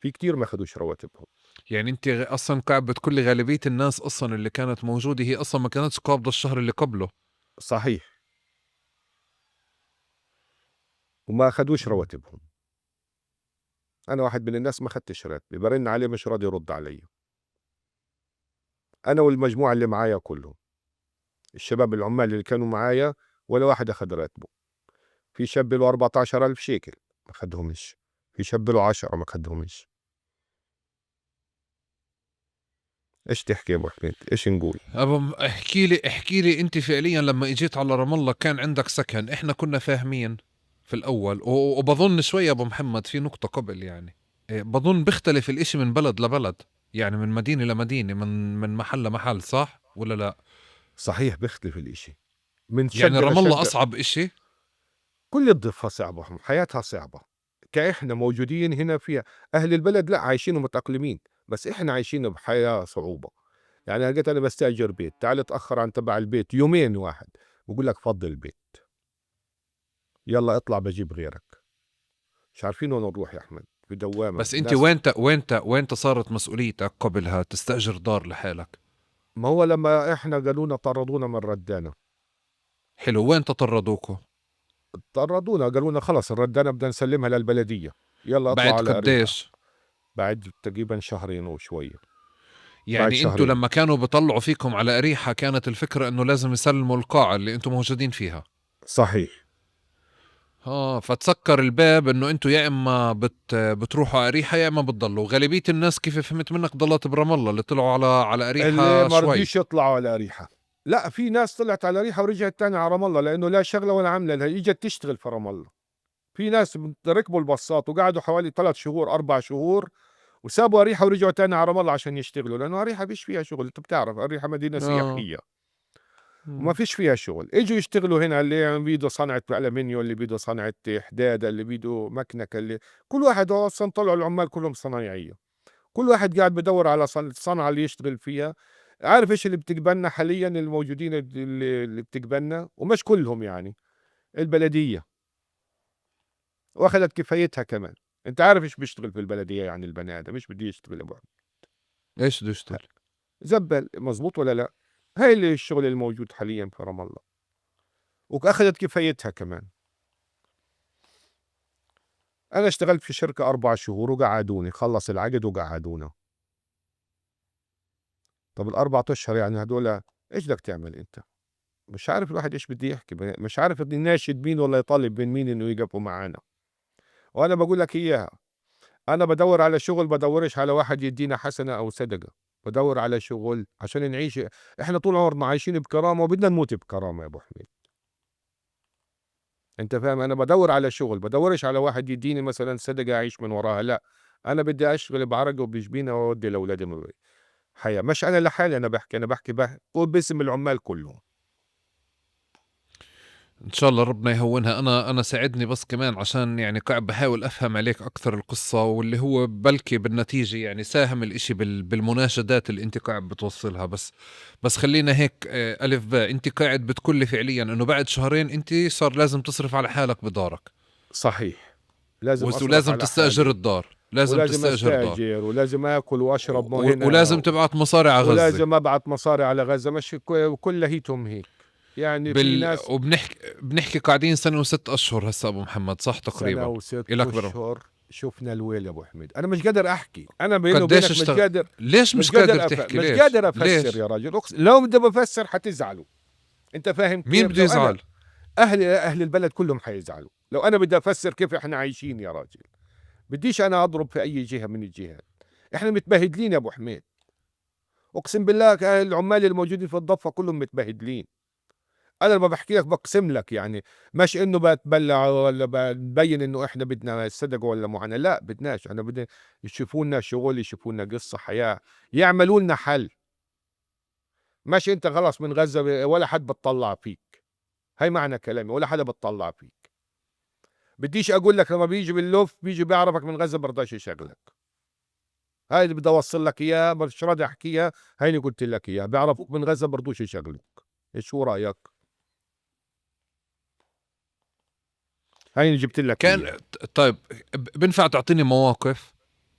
في كتير ما أخذوش رواتبهم. يعني انت اصلا قاعد بتقول غالبية الناس اصلا اللي كانت موجودة هي اصلا ما كانتش قابضة الشهر اللي قبله. صحيح، وما أخذوش رواتبهم. أنا واحد من الناس ما أخذتش راتبي، برن عليه مش راضي يرد علي، أنا والمجموعة اللي معايا كلهم، الشباب العمال اللي كانوا معايا ولا واحد أخذ راتبه. في شاب له 14,000 شيكل ما أخذهمش، في شاب له 10 ما أخذهمش. ايش تحكي يا ابو حميد؟ ايش نقول؟ ابو احكي لي انت فعليا لما اجيت على رام الله كان عندك سكن، احنا كنا فاهمين في الاول، وبظن شوي يا ابو محمد في نقطة قبل، يعني بظن بيختلف الاشي من بلد لبلد، يعني من مدينة لمدينة، من محل لمحل، صح ولا لا؟ صحيح بيختلف الاشي من شقة يعني رام الله لشقة. اصعب اشي؟ كل الضفة صعبة، حياتها صعبة، كإحنا موجودين هنا فيها. أهل البلد لا عايشين ومتأقلمين، بس إحنا عايشين بحياة صعوبة. يعني لقيت أنا بستأجر بيت، تعال اتأخر عن تبع البيت يومين واحد بقول لك فضي البيت، يلا اطلع بجيب غيرك. مش عارفين وين نروح يا أحمد، في دوامة. بس أنت وين صارت مسؤوليتك قبلها تستأجر دار لحالك؟ ما هو لما إحنا قالونا طردونا من ردانا. حلو، وين تطردوكم؟ طردونا قالونا خلص الردانة بدنا نسلمها للبلدية، يلا اطلع بعد على أريحا. قديش؟ بعد تقريبا شهرين وشوية. يعني انتوا لما كانوا بيطلعوا فيكم على أريحا كانت الفكرة انه لازم يسلموا القاعة اللي انتوا موجودين فيها. صحيح. فتسكر الباب انه انتوا يا اما بتروحوا أريحا يا اما بتضلوا. غالبية الناس كيف فهمت منك ضلت برام الله، اللي طلعوا على أريحا اللي ما شوي. رضيش يطلعوا على أريحا. لا، في ناس طلعت على أريحا ورجعت تاني على رام الله، لانه لا شغلة ولا عملة، اجت تشتغل في رام الله. في ناس ركبوا الباصات وقعدوا حوالي 3 شهور 4 شهور وسابوا أريحا ورجعوا تاني على رام الله عشان يشتغلوا، لأنه أريحا فيش فيها شغل. أنت بتعرف أريحا مدينة سياحية وما فيش فيها شغل. اجوا يشتغلوا هنا، اللي بيده صنعة ألمنيو، اللي بيده صنعة حدادة، اللي بيده مكنكة، اللي كل واحد أصلا طلعوا العمال كلهم صنايعية، كل واحد قاعد بدور على الصنعة اللي يشتغل فيها. عارف إيش اللي بتقبلنا حاليا الموجودين اللي بتقبلنا، ومش كلهم يعني، البلدية واخذت كفايتها كمان. انت عارف ايش بيشتغل في البلدية يعني البني ادم ايش بده يشتغل ابو ايش بده يشتغل؟ زبل، مزبوط ولا لا؟ هاي اللي الشغل الموجود حاليا في رام الله، واخذت كفايتها كمان. أنا اشتغلت في شركة 4 شهور وقعدوني، خلّص العقد وقعدونا. طب ال4 أشهر يعني هدول إيش بدك تعمل أنت؟ مش عارف الواحد إيش بده يحكي، مش عارف بدي يناشد مين ولا يطالب من مين إنه يقفوا معانا. وأنا بقول لك إياها، أنا بدور على شغل، بدورش على واحد يدينا حسنة أو صدقة، بدور على شغل عشان نعيش. إحنا طول عمرنا عايشين بكرامة وبدنا نموت بكرامة يا أبو حميد، أنت فاهم؟ أنا بدور على شغل، بدورش على واحد يديني مثلا صدقة أعيش من وراها، لا، أنا بدي أشتغل بعرقي وبجبيني وأودي لأولادي حياة. مش أنا لحالي، أنا بحكي، أنا بحكي باسم العمال كلهم. إن شاء الله ربنا يهونها. أنا ساعدني بس كمان عشان يعني قاعد بحاول أفهم عليك أكثر القصة، واللي هو بلكي بالنتيجة يعني ساهم الإشي بالمناشدات اللي أنت قاعد بتوصلها. بس خلينا هيك، ألف باء، أنت قاعد بتقولي فعليا إنه بعد شهرين أنت صار لازم تصرف على حالك بدارك. صحيح، لازم أصرف ولازم على تستأجر حالي. الدار، لازم ولازم تستأجر دار. أستأجر، ولازم آكل وأشرب هنا. ولازم تبعت مصاري على غزة. ولازم أبعت مصاري على غزة. مش كل هيتهم هيك يعني. في ناس وبنحكي قاعدين سنة وست أشهر هسه أبو محمد، صح تقريبا؟ سنة وست إلك برا. أشهر. شفنا الويل يا أبو حميد. أنا مش قادر أحكي، أنا بيني قديش وبينك مش اشتغل؟ قادر. ليش مش مش قادر قادر تحكي؟ مش ليش؟ قادر أفسر ليش؟ يا راجل. لو بدي بفسر حتزعلوا. أنت فاهم مين كيف؟ بده لو أنا يزعل؟ أهل البلد كلهم حيزعلوا لو أنا بدي أفسر كيف إحنا عايشين يا راجل. بديش أنا أضرب في أي جهة من الجهات، إحنا متبهدلين يا أبو حميد، أقسم بالله العمال الموجودين في الضفة كلهم متبهدلين. أنا لما بحكي لك بقسم لك، يعني مش إنه بتبلع ولا ببين إنه إحنا بدنا صدق ولا معاناة، لا بدناش، إحنا بدنا يشوفوا لنا شغل، يشوفوا لنا قصة حياة، يعملوا لنا حل. ماشي أنت خلاص من غزة ولا حد بتطلع فيك، هاي معنى كلامي، ولا حدا بتطلع فيك. بديش أقول لك لما بيجي باللف بيجي بيعرفك من غزة برضاش يشغلك. هاي اللي بدي أوصل لك إياها، مش راضي أحكيها، هاي اللي قلت لك إياها، بيعرفوك من غزة برضوش يشغلوك. إيش هو رأيك؟ هاي اللي جبت لك كان إياها. طيب بنفع تعطيني مواقف؟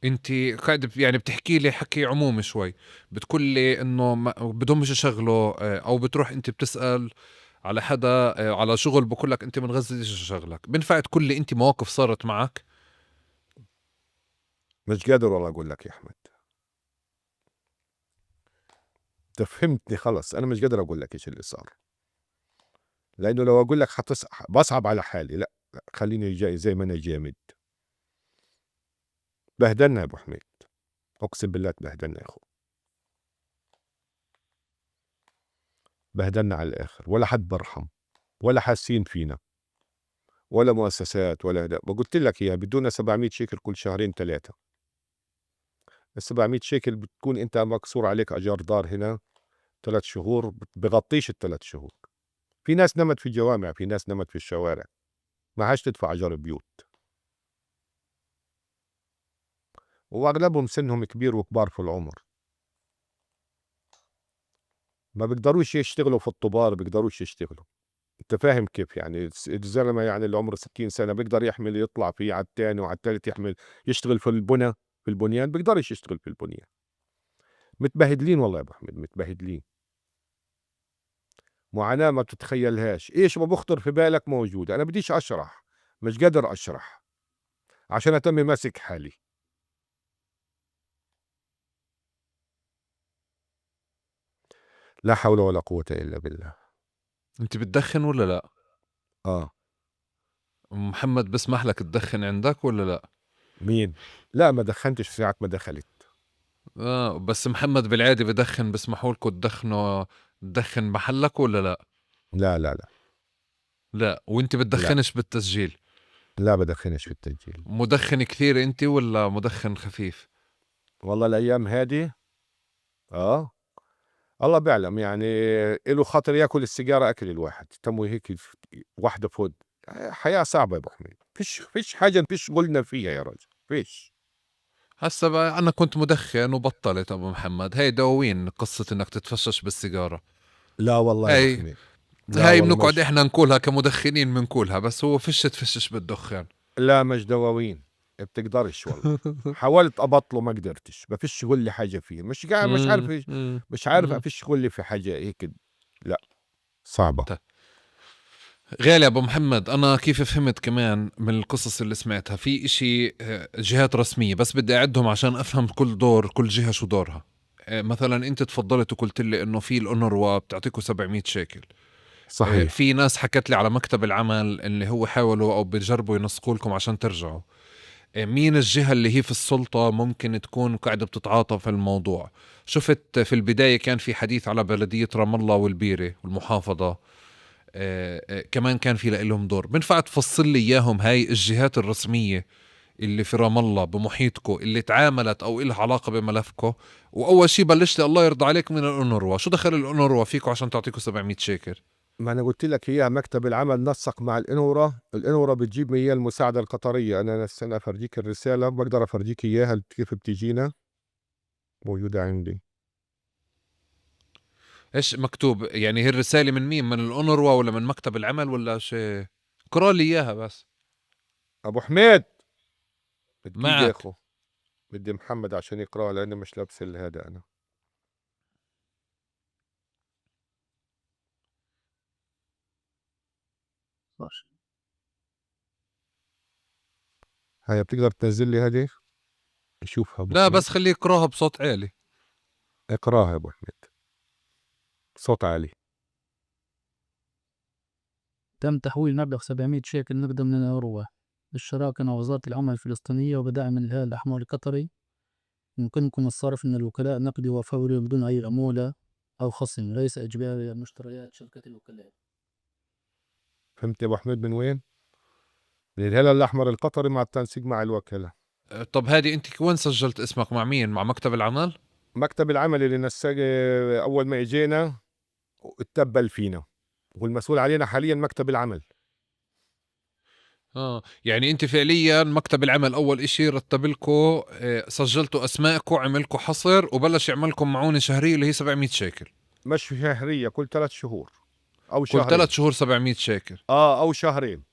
انت قاعد يعني بتحكي لي حكي عمومي شوي، بتقول لي انه بدهم مش يشغلوا، او بتروح انت بتسأل على حدا، على شغل بقول لك انت من غزة ليش شغلك؟ بنفع تقول لي انت مواقف صارت معك؟ مش قادر والله اقول لك يا احمد، انت فهمتني خلص، انا مش قادر اقول لك ايش اللي صار، لانه لو اقول لك بصعب على حالي. لا، لا خليني جاي زي ما انا جامد. بهدلنا يا ابو حميد، اقسم بالله تبهدلنا يا اخو، بهدلنا على الاخر، ولا حد برحم ولا حاسين فينا، ولا مؤسسات ولا ده. قلت لك اياها، بدونا 700 شيكل كل شهرين ثلاثه. ال 700 شيكل بتكون انت مكسور عليك اجار دار هنا 3 شهور، بغطيش الثلاث شهور. في ناس نمت في الجوامع، في ناس نمت في الشوارع، ما عادش تدفع اجار بيوت، واغلبهم سنهم كبير وكبار في العمر، ما بيقدروش يشتغلوا في الطبار، بيقدروش يشتغلوا. انت فاهم كيف يعني؟ الزلمه يعني اللي عمره 60 سنه بيقدر يحمل يطلع فيه على الثاني وعلى الثالث، يحمل يشتغل في البنى، في البنيان، بيقدرش يشتغل في البنيان. متبهدلين والله يا ابو حميد، متبهدلين معاناة ما بتتخيلهاش. ايش ما بخطر في بالك موجود. انا بديش اشرح، مش قادر اشرح عشان اتم ماسك حالي. لا حول ولا قوة إلا بالله. انت بتدخن ولا لا؟ آه. محمد بسمح لك تدخن عندك ولا لا؟ مين؟ لا ما دخنتش ساعة ما دخلت. بس محمد بالعادة بدخن، بسمحوا لكم تدخن محلك ولا لا؟ لا لا لا. لا، وانت بتدخنش بالتسجيل؟ لا بدخنش في التسجيل. مدخن كثير انت ولا مدخن خفيف؟ والله الأيام هادي الله بيعلم، يعني إله خاطر ياكل السيجارة أكل الواحد تمو هيك واحدة فوق. حياة صعبة يا أبو حميد، فيش حاجة فيش قلنا فيها يا رجل، فيش. هسا بقى أنا كنت مدخن وبطلت أبو محمد. هاي دواوين قصة إنك تتفشش بالسيجارة. لا والله يا أبو حميد. لا هاي والله بنقعد مش إحنا نقولها كمدخنين بنقولها، بس هو فيش تفشش بالدخان. لا مش دواوين، بتقدرش والله. حاولت أبطله ما قدرتش، ما فيش شغل حاجة فيه، مش قاعد، مش عارف إيش، مش عارف فيش شغل في حاجة هيك، لا صعبة. طيب. غالي أبو محمد، أنا كيف فهمت كمان من القصص اللي سمعتها في إشي جهات رسمية، بس بدي أعدهم عشان أفهم كل دور، كل جهة شو دورها. مثلا أنت تفضلت وقلت لي إنه في الأونروا بتعطيكم 700 شيكل. صحيح. في ناس حكت لي على مكتب العمل اللي هو حاولوا أو بيجربوا ينسقوا لكم عشان ترجعوا. مين الجهة اللي هي في السلطة ممكن تكون قاعدة بتتعاطى في الموضوع؟ شفت في البداية كان في حديث على بلدية رام الله والبيرة والمحافظة، كمان كان في لهم دور. بنفع تفصل لي إياهم هاي الجهات الرسمية اللي في رام الله بمحيطكو اللي تعاملت أو إلها علاقة بملفكو؟ وأول شيء بلشت الله يرضى عليك من الأونروا، شو دخل الأونروا فيكو عشان تعطيكو 700 شيكل؟ ما أنا قلت لك إياها، مكتب العمل نسق مع الأونروا، الأونروا بتجيب إياه المساعدة القطرية. أنا استنى أفرجيك الرسالة، بقدر أفرجيك إياها كيف بتجينا، موجودة عندي. إيش مكتوب؟ يعني هي الرسالة من مين؟ من الأونروا ولا من مكتب العمل ولا شيء؟ اقرأ لي إياها بس. أبو حميد بدي معك. أخو، بدي محمد عشان يقرأها لأنه مش لابس هذا أنا. هيا بتقدر تنزل لي هذه؟ شوفها أبو لا حميد. بس خليه يقراها بصوت عالي. اقراها يا أبو حميد صوت عالي. تم تحويل مبلغ 700 شيكل نقدا من الأونروا بالشراكة مع وزارة العمل الفلسطينية وبدعم من الهلال الأحمر القطري. يمكنكم الصرف من الوكلاء نقدي وفوري بدون أي عمولة أو خصم، ليس إجباري لمشتريات شركة الوكلاء. فهمت يا أبو حميد من وين؟ من الهلال الأحمر القطري مع التنسيق مع الوكلاء. طب هادي أنت وين سجلت اسمك؟ مع مين؟ مع مكتب العمل؟ مكتب العمل اللي نسق أول ما إجينا اتبل فينا، والمسؤول علينا حاليا مكتب العمل. يعني أنت فعليا مكتب العمل أول إشي رتب لكم، سجلتوا أسماءكم، عملكم حصر، وبلش يعملكم معونة شهرية اللي هي 700 شيكل. مش شهرية، كل 3 شهور أو كل شهرين. 3 شهور 700 شيكل. أو شهرين.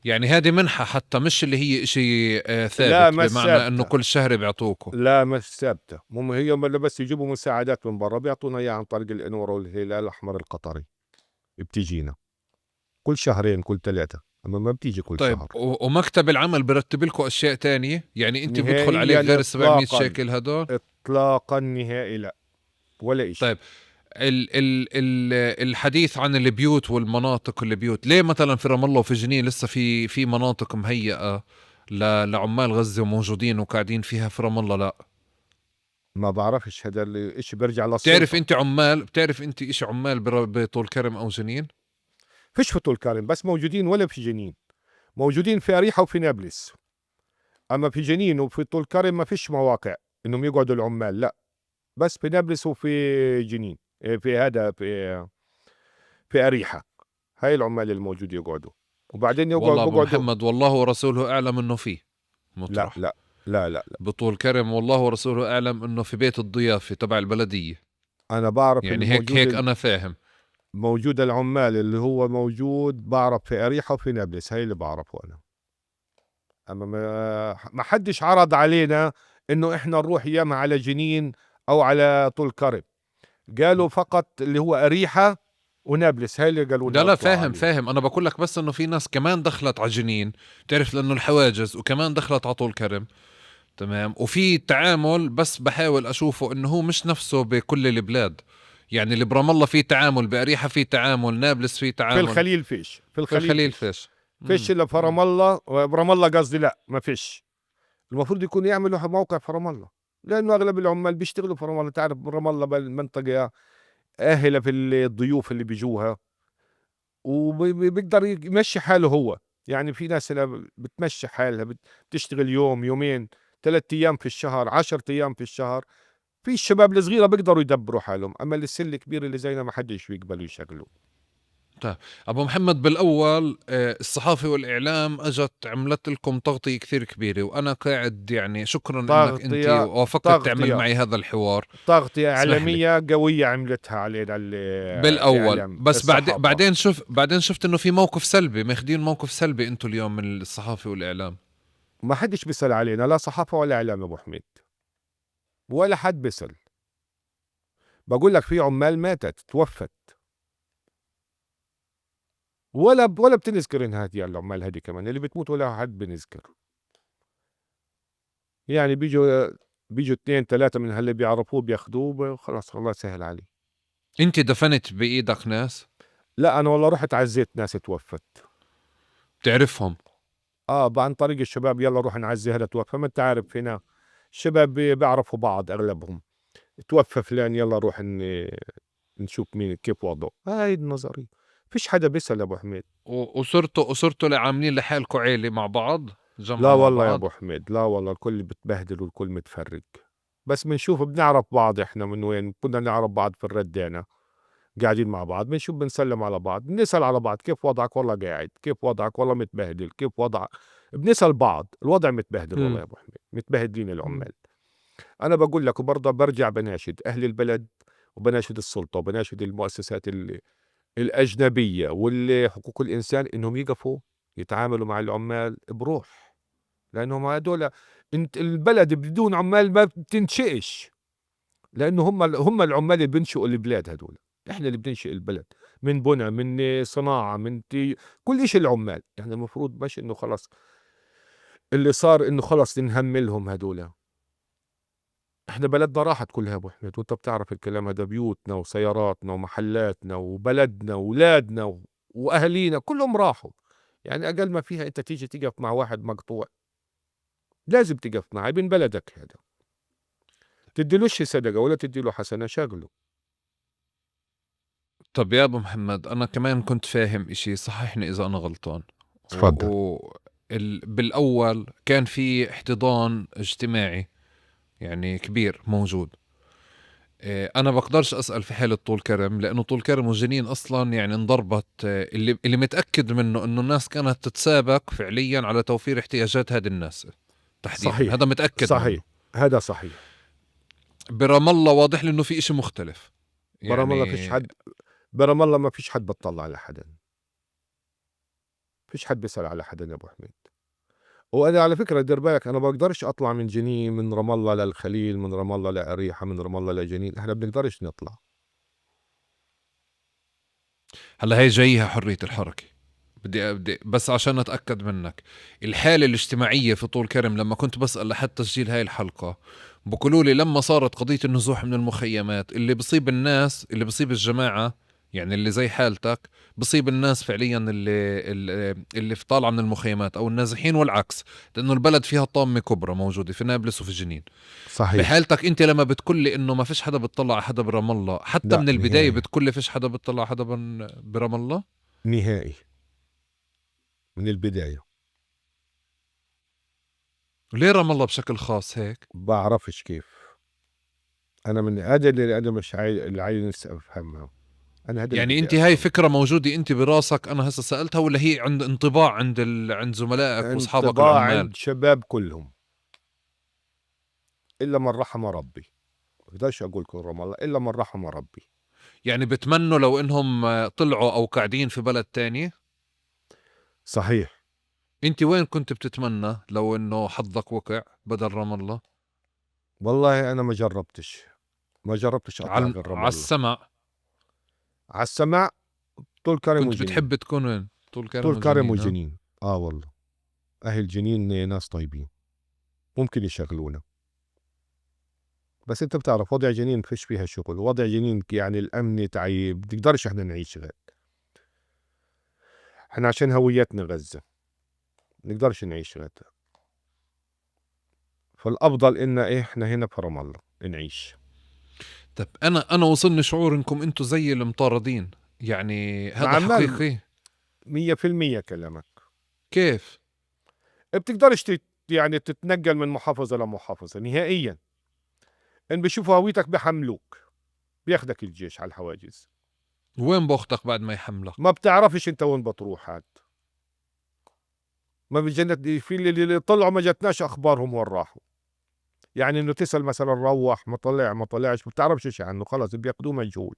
يعني هذه منحة حتى، مش اللي هي إشي ثابت. لا، مش بمعنى ثابتة. إنه كل شهر بيعطوكم. لا مش ثابتة، هي بس يجيبوا مساعدات من برا بيعطونا إياها عن طريق الأونروا والهلال الأحمر القطري، بتجينا كل شهرين كل 3، أما ما بتيجي كل طيب شهر. ومكتب العمل برتب لكم أشياء تانية؟ يعني أنت نهائياً بدخل عليك غير 700 إطلاقاً. شيكل هدول؟ إطلاقاً نهائي لا، ولا إشي. طيب ال ال ال الحديث عن البيوت والمناطق البيوت، ليه مثلا في رام الله وفي جنين لسه في مناطق مهيئة لعمال غزة وموجودين وقاعدين فيها، في رام الله لا؟ ما بعرفش، هذا اللي إشي بيرجع للسلطة. بتعرف أنت عمال، بتعرف أنت إشي عمال بطول كرم أو جنين؟ فيش في طول كرم، بس موجودين ولا في جنين، موجودين في أريحا وفي نابلس. أما في جنين وفي طول كرم ما فيش مواقع إنهم يقعدوا العمال، لا، بس في نابلس وفي جنين، في هذا، في أريحا، هاي العمال الموجود يقعدوا. وبعدين يقعد والله أبو بيقعدوا. محمد والله ورسوله أعلم إنه فيه مطرح. لا، لا، لا، لا، لا. بطول كرم والله ورسوله أعلم إنه في بيت الضيافة تبع البلدية. أنا بعرف يعني هيك أنا فاهم. موجود العمال اللي هو موجود، بعرف في أريحا وفي نابلس، هاي اللي بعرفه أنا. أما ما حدش عرض علينا إنه إحنا نروح ياما على جنين أو على طول كرم، قالوا فقط اللي هو أريحا ونابلس، هاي اللي قالوا لنا لا، لا، اطلعوا فاهم، عليه. فاهم. أنا بقول لك بس إنه في ناس كمان دخلت على جنين، بتعرف لأنه الحواجز، وكمان دخلت على طول كرم، تمام. وفي تعامل بس بحاول أشوفه إنه هو مش نفسه بكل البلاد، يعني اللي برام الله في تعامل، بأريحا في تعامل، نابلس في تعامل، في الخليل فيش، في في الخليل الخليل فيش. فيش إلا في رام الله، برام الله قصدي لا ما فيش. المفروض يكون يعملوا موقع في رام الله، لأنه أغلب العمال بيشتغلوا في رام الله. تعرف رام الله بالمنطقة آهلة في الضيوف اللي بيجوها، وبيقدر يمشي حاله هو. يعني في ناس اللي بتمشي حالها، بتشتغل يوم يومين 3 أيام في الشهر، 10 أيام في الشهر. في الشباب الصغيرة بيقدروا يدبروا حالهم، أما اللي السن الكبير اللي زينا ما حدش بيقبلوا يشغلوه. طيب أبو محمد، بالأول الصحافة والإعلام أجت عملت لكم تغطية كثير كبيرة، وأنا قاعد يعني شكراً إنك أنت وافقت تعمل معي هذا الحوار. تغطية اسمح لي. إعلامية قوية عملتها علينا بالأول. الإعلام، بس الصحافة. بعدين شفت إنه في موقف سلبي، ماخدين موقف سلبي أنتوا اليوم من الصحافة والإعلام. ما حدش بيسأل علينا، لا صحافة ولا إعلام يا أبو حميد، ولا حد بيسأل. بقول لك في عمال ماتت، توفت، ولا بتنذكر إنها هدي العمال هذي كمان اللي بتموت ولا حد بنذكر. يعني بيجوا اثنين ثلاثة من هاللي بيعرفوه بياخدوه، خلص الله يسهل عليه. انت دفنت بإيدك ناس؟ لا، أنا والله رحت عزيت ناس توفت. بتعرفهم؟ آه، عن طريق الشباب، يلا روح نعزي هذا توفى. ما انت عارف هنا الشباب بيعرفوا بعض أغلبهم. توفى فلان، يلا روح نشوف مين كيف وضعه. هاي النظرية، فيش حدا بيسأل أبو حميد. وصرتوا عاملين لحالكم عيلة مع بعض؟ لا والله يا أبو حميد، لا والله، الكل بتبهدل والكل متفرق، بس بنشوف بنعرف بعض. إحنا من وين كنا نعرف بعض؟ في الردانة قاعدين مع بعض، بنشوف بنسلم على بعض، بنسأل على بعض، كيف وضعك؟ والله قاعد. كيف وضعك؟ والله متبهدل. كيف وضعك؟ بنسأل بعض. الوضع متبهدل والله يا أبو حميد، متبهدلين العمال. أنا بقول لك وبرضه برجع بناشد أهل البلد وبناشد السلطة وبناشد المؤسسات الأجنبية والحقوق الإنسان إنهم يقفوا يتعاملوا مع العمال بروح، لأنهم هدول انت البلد بدون عمال ما بتنشئش، لأنه هم العمال اللي بينشئوا البلاد. هدول احنا اللي بننشئ البلد من بنى، من صناعة، من كل إشي العمال. يعني المفروض مش إنه خلص اللي صار إنه خلص نهملهم هدول. احنا بلدنا راحت كلها يا ابو حميد، وانت بتعرف الكلام هذا، بيوتنا وسياراتنا ومحلاتنا وبلدنا واولادنا واهالينا كلهم راحوا. يعني اقل ما فيها انت تيجي تقف مع واحد مقطوع، لازم تقف معه، ابن بلدك هذا، تديلوش صدقه ولا تديله حسنه، شغله. طب يا ابو محمد، انا كمان كنت فاهم اشي، صححني اذا انا غلطان. تفضل. بالاول كان في احتضان اجتماعي يعني كبير موجود. أنا بقدرش أسأل في حالة طول كرم، لأنه طول كرم وجنين أصلا يعني انضربت. اللي متأكد منه إنه الناس كانت تتسابق فعليا على توفير احتياجات هذه الناس تحديدا. صحيح. هذا متأكد صحيح منه. هذا صحيح. برام الله واضح لي إنه في إشي مختلف. يعني برام الله فيش حد، برام الله ما فيش حد بتطلع على حدا، فيش حد بيسأل على حدا يا أبو حميد. وأنا على فكرة دير بالك، أنا بقدرش أطلع من جنين، من رام الله للخليل، من رام الله لأريحا، من رام الله لجنين، إحنا بنقدرش نطلع. هلا هي جايها حرية الحركة. بدي بس عشان أتأكد منك، الحالة الاجتماعية في طول كرم لما كنت بسأل لحد تسجيل هاي الحلقة بقولوا لي لما صارت قضية النزوح من المخيمات اللي بصيب الناس، اللي بصيب الجماعة، يعني اللي زي حالتك بصيب الناس فعليا اللي في طالعة من المخيمات أو النازحين، والعكس، لأنه البلد فيها طامة كبرى موجودة في نابلس وفي جنين. صحيح. بحالتك أنت لما بتقولي إنه ما فيش حدا بتطلع على حدا برام الله، حتى من البداية بتقولي فيش حدا بتطلع على حدا برام الله؟ نهائي من البداية. ليه رام الله بشكل خاص هيك؟ بعرفش كيف. أنا من هذا اللي أنا مش عايز، اللي عايز أفهمها. أنا هذا يعني أنت هاي فكرة موجودة أنت براسك، أنا هسه سألتها، ولا هي عند انطباع عند زملائك وأصحابك انطباع العمال؟ عند شباب كلهم إلا من رحم ربي. بقدرش أقول كل رام الله إلا من رحم ربي. يعني بتمنوا لو إنهم طلعوا أو قاعدين في بلد تاني؟ صحيح. أنت وين كنت بتتمنى لو إنه حظك وقع بدل رام الله؟ والله أنا ما جربتش أطلع غير رام الله. على السمع. على السماء طول كرم كنت وجنين. بتحب تكون وين؟ طول كرم طول كرم وجنين. وجنين. آه والله أهل جنين ناس طيبين، ممكن يشغلونا، بس أنت بتعرف وضع جنين فيش فيها شغل، وضع جنين يعني الأمن تعيب، بتقدرش إحنا نعيش غير. إحنا عشان هويتنا غزة نقدرش نعيش غير، فالأفضل إن إحنا هنا في رام الله نعيش. طب أنا وصلني شعور إنكم أنتم زي المطاردين، يعني هذا حقيقي؟ 100% كلامك. كيف؟ بتقدرش يعني تتنقل من محافظة لمحافظة نهائيا. إن بيشوفوا هويتك بحملوك، بياخدك الجيش على الحواجز. وين باخدك بعد ما يحملك؟ ما بتعرفش أنت وين بتروح عاد. ما بجنة في اللي طلعوا ما جتناش أخبارهم وين راحوا. يعني إنه تسأل مثلا روح ما طلع ما طلعش، ما بتعرفش شيء عنه، خلص بياخدوه مجهول.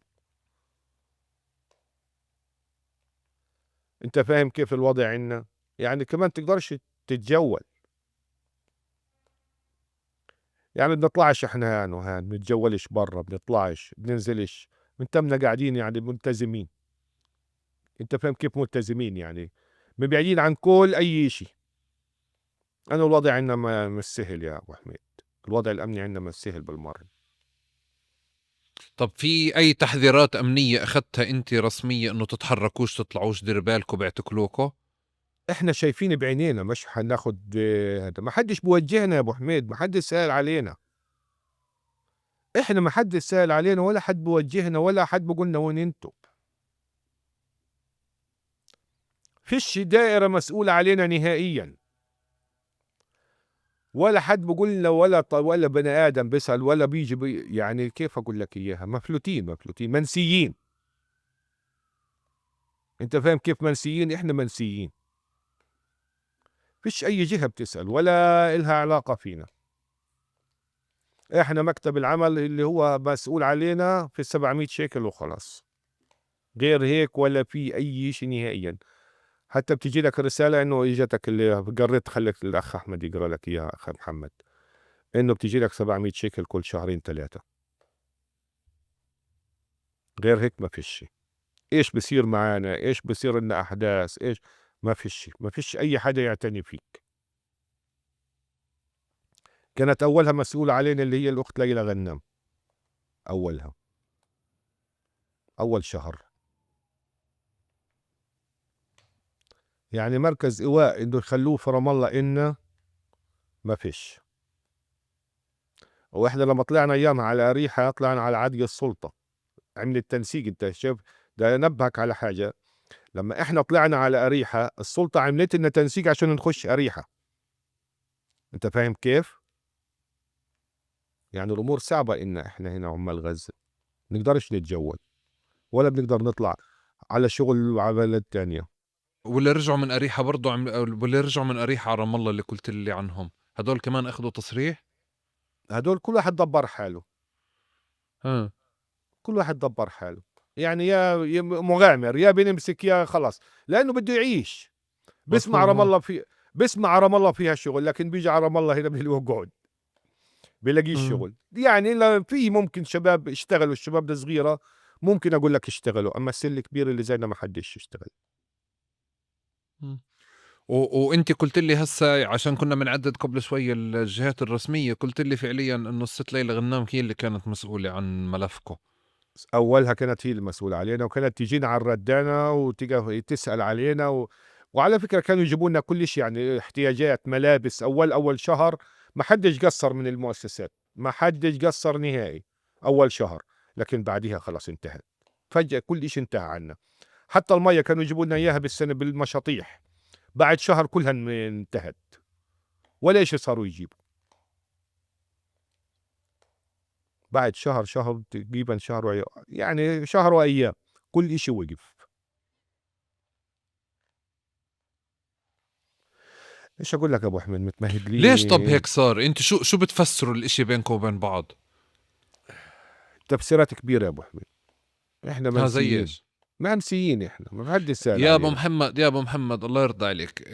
أنت فاهم كيف الوضع عندنا؟ يعني كمان تقدرش تتجول. يعني بنطلعش احنا هان وهان، بنتجولش برا، بنطلعش، بننزلش، من تمنا قاعدين يعني ملتزمين. انت فاهم كيف ملتزمين يعني مبعدين عن كل اي اشي. انا الوضع عندنا ما مش سهل يا ابو حميد، الوضع الامني عندنا مش سهل بالمرة. طب في اي تحذيرات امنية اخذتها انت رسمية انه تتحركوش تطلعوش دير بالكم بيعتقلوكم؟ احنا شايفين بعينينا، مش حناخد هذا، ما حدش بوجهنا يا ابو حميد، ما حدش سائل علينا. احنا ما حدش سائل علينا ولا حد بوجهنا ولا حد بقولنا وين انتو. فيش دائرة مسؤولة علينا نهائيا، ولا حد بقول لنا ولا بني آدم بيسأل ولا بيجي يعني كيف أقول لك إياها، مفلوتين مفلوتين منسيين. أنت فاهم كيف منسيين؟ إحنا منسيين، فيش أي جهة بتسأل ولا إلها علاقة فينا. إحنا مكتب العمل اللي هو مسؤول علينا في 700 شيكل وخلاص، غير هيك ولا في أي شيء نهائيا. حتى بتجي لك رسالة إنه إجتك اللي قريت، خليك الأخ أحمد يقرأ لك إياها، أخ محمد، إنه بتجي لك 700 شيكل كل شهرين 3، غير هيك ما فيش شيء. إيش بصير معانا؟ إيش بصير لنا أحداث؟ إيش؟ ما فيش شيء، ما فيش أي حدا يعتني فيك. كانت أولها مسؤولة علينا اللي هي الأخت ليلى غنام، أولها أول شهر يعني مركز إيواء إنه يخلوه في رام الله إلنا ما فيش. وإحنا لما طلعنا أيامها على أريحا طلعنا على عدل السلطة، عمل التنسيق. أنت شايف ده نبهك على حاجة، لما إحنا طلعنا على أريحا السلطة عملت لنا تنسيق عشان نخش أريحا. أنت فاهم كيف؟ يعني الأمور صعبة إن إحنا هنا عمال غزة نقدرش نتجول ولا بنقدر نطلع على شغل وعلى بلد تانية. واللي رجعوا من أريحا برضو واللي رجعوا من أريحا على رام الله اللي قلت لي عنهم، هدول كمان أخذوا تصريح؟ هدول كل واحد دبر حاله. كل واحد دبر حاله، يعني يا مغامر يا بنمسك يا خلص، لأنه بده يعيش. بسمع رام الله في بسمع رام الله فيها شغل، لكن بيجي على رام الله هنا بيقعد بيلاقيش شغل. يعني في ممكن شباب اشتغلوا، الشباب ده صغيرة ممكن أقول لك اشتغلوا، أما السن الكبير اللي زينا ما حدش يشتغل. وانت قلت لي هسه، عشان كنا بنعدد قبل شوي الجهات الرسمية، قلت لي فعليا انه الست ليلى غنام هي اللي كانت مسؤولة عن ملفكم. اولها كانت هي المسؤولة علينا، وكانت تجينا على الردانه وتيجي تسال علينا وعلى فكرة كانوا يجيبوا لنا كل شيء، يعني احتياجات، ملابس. اول شهر ما حدش قصر من المؤسسات، ما حدش قصر نهائي اول شهر، لكن بعديها خلاص انتهت فجاة، كل شيء انتهى عنا. حتى المية كانوا يجيبوا لنا اياها بالسنة بالمشاطيح، بعد شهر كلها انتهت، ولا شيء صاروا يجيبوا. بعد شهر تقريبا شهر يعني شهر وايام كل اشي وقف. ايش اقول لك ابو احمد، متمهدلين. ليش طب هيك صار؟ انت شو بتفسروا الاشي بينكم وبين بعض؟ تفسيرات كبيرة يا ابو حميد. احنا منسيين، منسيين احنا، ما حد سأل. يا ابو محمد، يا ابو محمد الله يرضى عليك،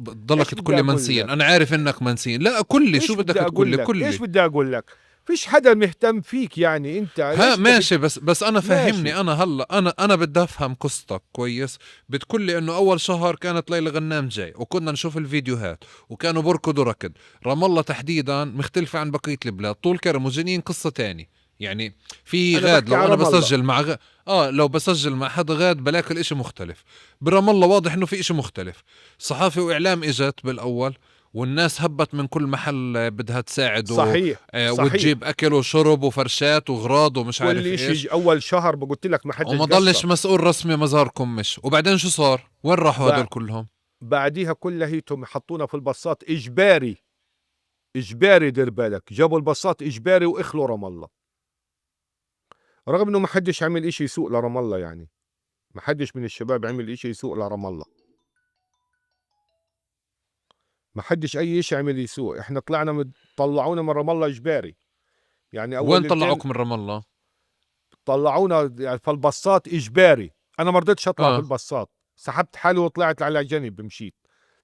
ضلك تقول لي منسيين، انا عارف انك منسيين. لا قل لي شو بدك تقول لي، قل لي ايش بدي اقول لك؟ فيش حدا مهتم فيك يعني انت. ها ماشي، بس انا فهمني ماشي. انا هلا انا بدي افهم قصتك كويس. بتقول لي انه اول شهر كانت ليلى غنام جاي، وكنا نشوف الفيديوهات وكانوا بركضوا ركض. رام الله تحديدا مختلفة عن بقية البلاد، طول كرم وجنين قصة تاني. يعني في غاد، لو انا بسجل مع لو بسجل مع حدا غاد بلاقي الاشي مختلف. برام الله واضح انه في اشي مختلف. صحافة واعلام اجت بالاول، والناس هبت من كل محل بدها تساعد. صحيح. صحيح. وتجيب اكل وشرب وفرشات وغراض ومش عارف ايش. اول شهر قلت لك ما حدش، وما ضلش مسؤول رسمي مزاركم مش. وبعدين شو صار؟ وين راحوا هدول كلهم؟ بعديها كلهيتهم حطونا في الباصات اجباري، اجباري، دير بالك، جابوا الباصات اجباري واخلوا رام الله، رغم انه ما حدش عمل اشي يسوق لرام الله، يعني ما حدش من الشباب عمل اشي يسوق لرام الله، ما حدش اي اشي عمل يسوق. احنا طلعنا طلعونا من رام الله اجباري. يعني اول وين طلعوك من رام الله؟ طلعونا يعني في الباصات اجباري، انا ما رضيتش اطلع في الباصات، سحبت حالي وطلعت على جنب، مشيت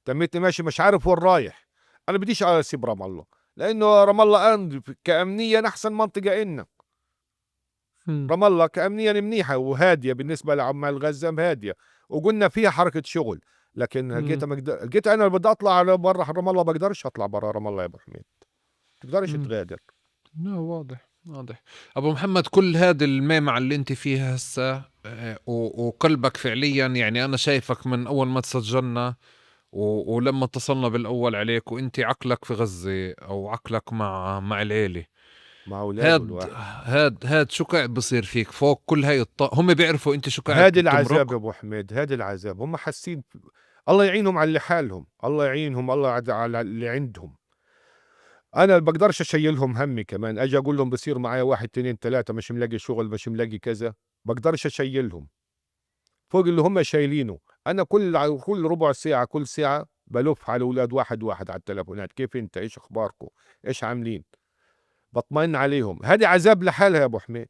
تميت ماشي مش عارف وين رايح. انا بديش اسيب رام الله، لانه رام الله كامنيا احسن منطقة إلنا. رام الله كأمنيا منيحة وهادية بالنسبة لعمال غزة، هادية، وقلنا فيها حركة شغل، لكن لقيتها لقيت أنا بدي أطلع على برا رام الله، بقدرش أطلع برا رام الله يا أبو حميد، تقدرش تغادر. لا واضح واضح أبو محمد. كل هذه الميمعة اللي أنت فيها هسه وقلبك فعليا، يعني أنا شايفك من أول ما تسجلنا ولما اتصلنا بالأول عليك وأنت عقلك في غزة أو عقلك مع العيلة، مع أولاده الواحد. هاد شو قاعد بصير فيك فوق كل هاي هم بيعرفوا أنت شو قاعد هاد العذاب يا أبو حميد، هاد العذاب. هم حاسين، الله يعينهم على اللي حالهم، الله يعينهم، الله على اللي عندهم. أنا بقدرش أشيلهم همي كمان، أجي أقول لهم بصير معايا 1 2 3 مش ملاقي شغل، مش ملاقي كذا، بقدرش أشيلهم فوق اللي هم شايلينه. أنا كل ربع ساعة، كل ساعة بلف على الأولاد واحد واحد على التلفونات، كيف أنت، إيش أخباركم، إيش عاملين، بطمئن عليهم. هذه عذاب لحالها يا أبو حميد،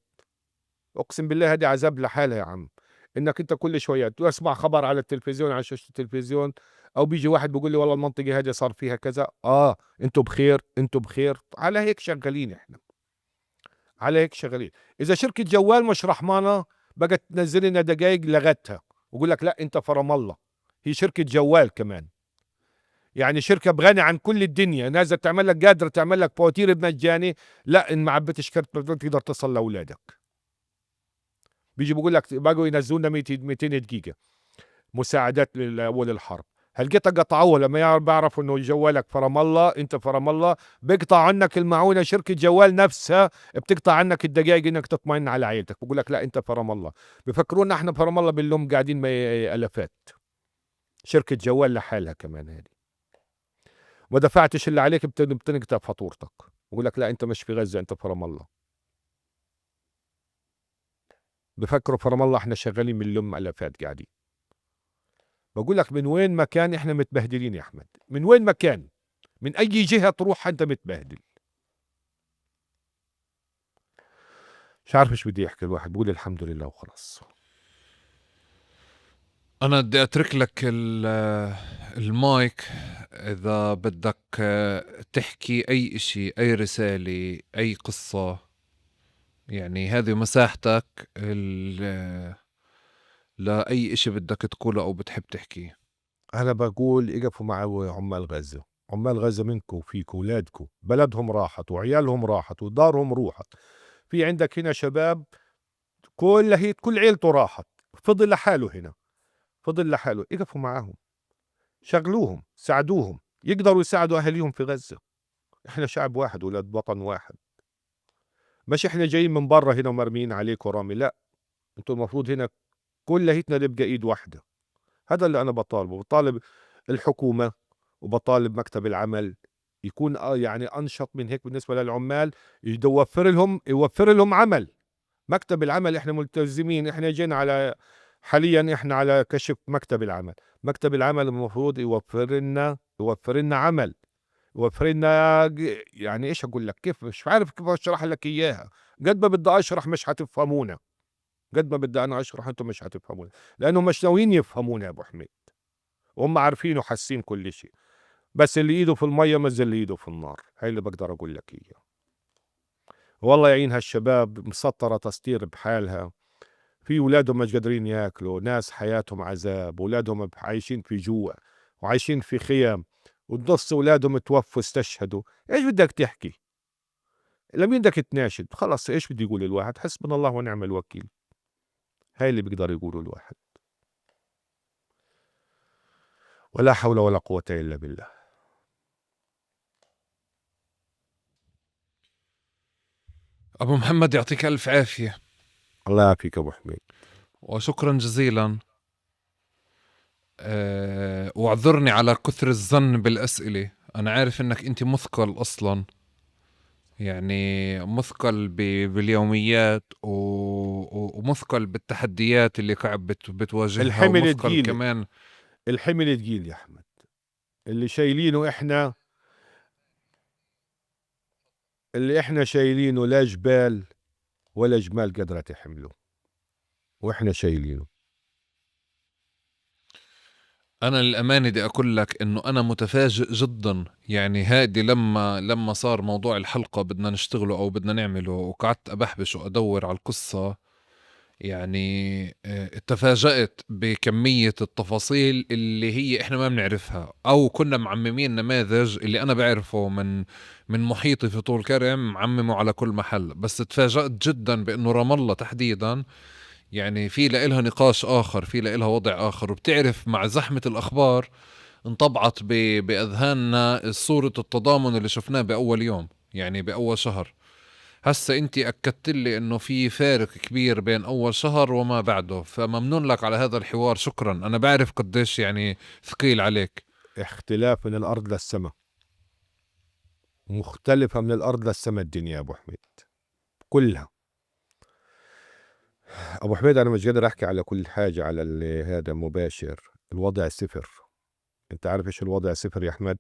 أقسم بالله هذه عذاب لحالها يا عم، إنك أنت كل شوية تسمع خبر على التلفزيون، على شاشة التلفزيون، أو بيجي واحد بيقول لي والله المنطقة هذه صار فيها كذا، أنتوا بخير، أنتوا بخير. على هيك شغالين إحنا، على هيك شغالين. إذا شركة جوال مش رحمانة بقت تنزل لنا دقايق لغتها، ويقول لك لا أنت في رام الله. هي شركة جوال كمان، يعني شركة بغني عن كل الدنيا، نازلة تعمل لك، قادرة تعمل لك فواتير بمجاني، لا إن ما عبيتش كرت بتقدر تصل لأولادك. بيجي بيقول لك بقوا ينزلوا لنا 200 دقيقة مساعدات لأول الحرب. هلقيتها قطعوها لما بيعرفوا إنه جوالك في رام الله، أنت في رام الله، بيقطع عنك المعونة. شركة جوال نفسها بتقطع عنك الدقائق إنك تطمئن على عيلتك، بقول لك لا أنت في رام الله. بفكرونا إحنا في رام الله باللوم قاعدين ألفات. شركة جوال لحالها كمان هذه، ما دفعتش اللي عليك بتنقطع فاتورتك، بقول لك لا أنت مش في غزة، أنت في رام الله. بفكروا في رام الله إحنا شغالين من لم ألفات قاعدين. بقول لك من وين ما كان إحنا متبهدلين يا أحمد، من وين ما كان، من أي جهة تروح أنت متبهدل. مش عارف إيش بدي يحكي الواحد، بقول الحمد لله وخلاص. أنا بدي أترك لك المايك إذا بدك تحكي أي إشي، أي رسالة، أي قصة، يعني هذه مساحتك لأي إشي بدك تقوله أو بتحب تحكيه. أنا بقول اقفوا مع عمال غزة، عمال غزة منكم وفيكم، أولادكم بلدهم راحت وعيالهم راحت ودارهم روحت. في عندك هنا شباب كل عيلته راحت، فضل لحاله هنا، فضل لحاله. اقفوا معاهم، شغلوهم، ساعدوهم، يقدروا يساعدوا أهاليهم في غزة. احنا شعب واحد، ولاد وطن واحد، مش احنا جايين من برا هنا ومرميين عليكم رامي، لا، انتوا المفروض هنا كلهتنا نبقى ايد واحدة. هذا اللي انا بطالبه، بطالب الحكومة وبطالب مكتب العمل يكون يعني انشط من هيك بالنسبة للعمال، يوفر لهم عمل. مكتب العمل احنا ملتزمين، احنا جينا على حاليا احنا على كشف مكتب العمل. مكتب العمل المفروض يوفر لنا عمل، يوفر لنا يعني ايش اقول لك، كيف مش عارف كيف اشرح لك اياها. قد ما بدي اشرح مش هتفهمونا، قد ما بدي انا اشرح انتم مش هتفهمونا، لانه مش ناويين يفهمونا يا ابو حميد، وهم عارفين وحاسين كل شيء، بس اللي ايده في الميه ما زي اللي ايده في النار. هاي اللي بقدر اقول لك اياه. والله يعين هالشباب، مسطره تسطير بحالها، في اولادهم مش قادرين ياكلوا، ناس حياتهم عذاب، اولادهم عايشين في جوع وعايشين في خيام، ونص اولادهم توفوا استشهدوا. ايش بدك تحكي؟ لمين بدك تناشد؟ خلص ايش بده يقول الواحد؟ حسبنا الله ونعم الوكيل. هاي اللي بيقدر يقوله الواحد. ولا حول ولا قوة إلا بالله. أبو محمد يعطيك ألف عافية. الله يعافيك أبو حميد، وشكرا جزيلا. واعذرني على كثر الزن بالأسئلة، أنا عارف إنك أنت مثقل أصلا، يعني مثقل باليوميات ومثقل بالتحديات اللي قاعد بتواجهها، الحمل الثقيل كمان، الحمل الثقيل يا أحمد اللي شايلينه إحنا، اللي إحنا شايلينه لا جبال ولا جمال قادرة تحمله، وإحنا شايلينه. أنا للأمانة بدي أقول لك إنه أنا متفاجئ جدا، يعني هادي لما صار موضوع الحلقة بدنا نشتغله أو بدنا نعمله، وقعدت أبحبش وأدور على القصة، يعني تفاجأت بكمية التفاصيل اللي هي إحنا ما بنعرفها، أو كنا معممين نماذج اللي أنا بعرفه من محيطي في طول كرم معممه على كل محل. بس تفاجأت جدا بأنه رام الله تحديدا يعني في لإلها نقاش آخر، في لإلها وضع آخر. وبتعرف مع زحمة الأخبار انطبعت بأذهاننا صورة التضامن اللي شفناه بأول يوم، يعني بأول شهر. هسا انت اكدت لي انه في فارق كبير بين اول شهر وما بعده، فممنون لك على هذا الحوار، شكرا. انا بعرف قديش يعني ثقيل عليك. اختلاف من الارض للسماء، مختلفة من الارض للسماء الدنيا يا ابو حميد كلها. ابو حميد انا مش قادر احكي على كل حاجة على هذا مباشر. الوضع صفر. انت عارف ايش الوضع صفر يا احمد؟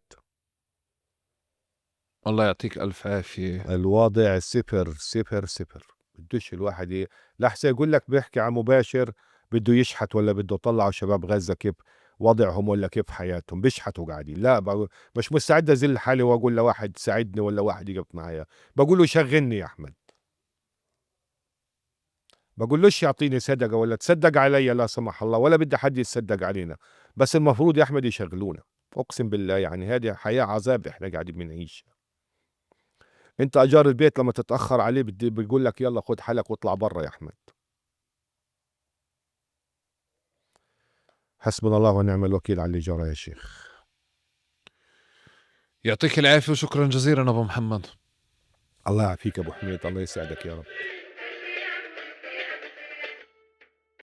الله يعطيك ألف عافية. الوضع صفر صفر صفر. بدوش الواحد لحسن يقول لك بيحكي على مباشر بده يشحت ولا بده يطلعوا شباب غزة كيف وضعهم ولا كيف حياتهم، بيشحتوا قاعدين. لا مش مستعد أزل حالي وأقول لواحد ساعدني ولا واحد يقف معايا. بقول له شغلني يا أحمد، بقولوش يعطيني صدقة ولا تصدق علي لا سمح الله، ولا بدي حد يتصدق علينا، بس المفروض يا أحمد يشغلونا. أقسم بالله يعني هذه حياة عذاب إحنا قاعدين بنعيشها. أنت أجار البيت لما تتأخر عليه بدي بيقول لك يلا خد حالك واطلع برا يا أحمد. حسبنا الله ونعم الوكيل على اللي جرى يا شيخ. يعطيك العافية وشكرا جزيلا أبو محمد. الله يعافيك أبو حميد، الله يسعدك يا رب.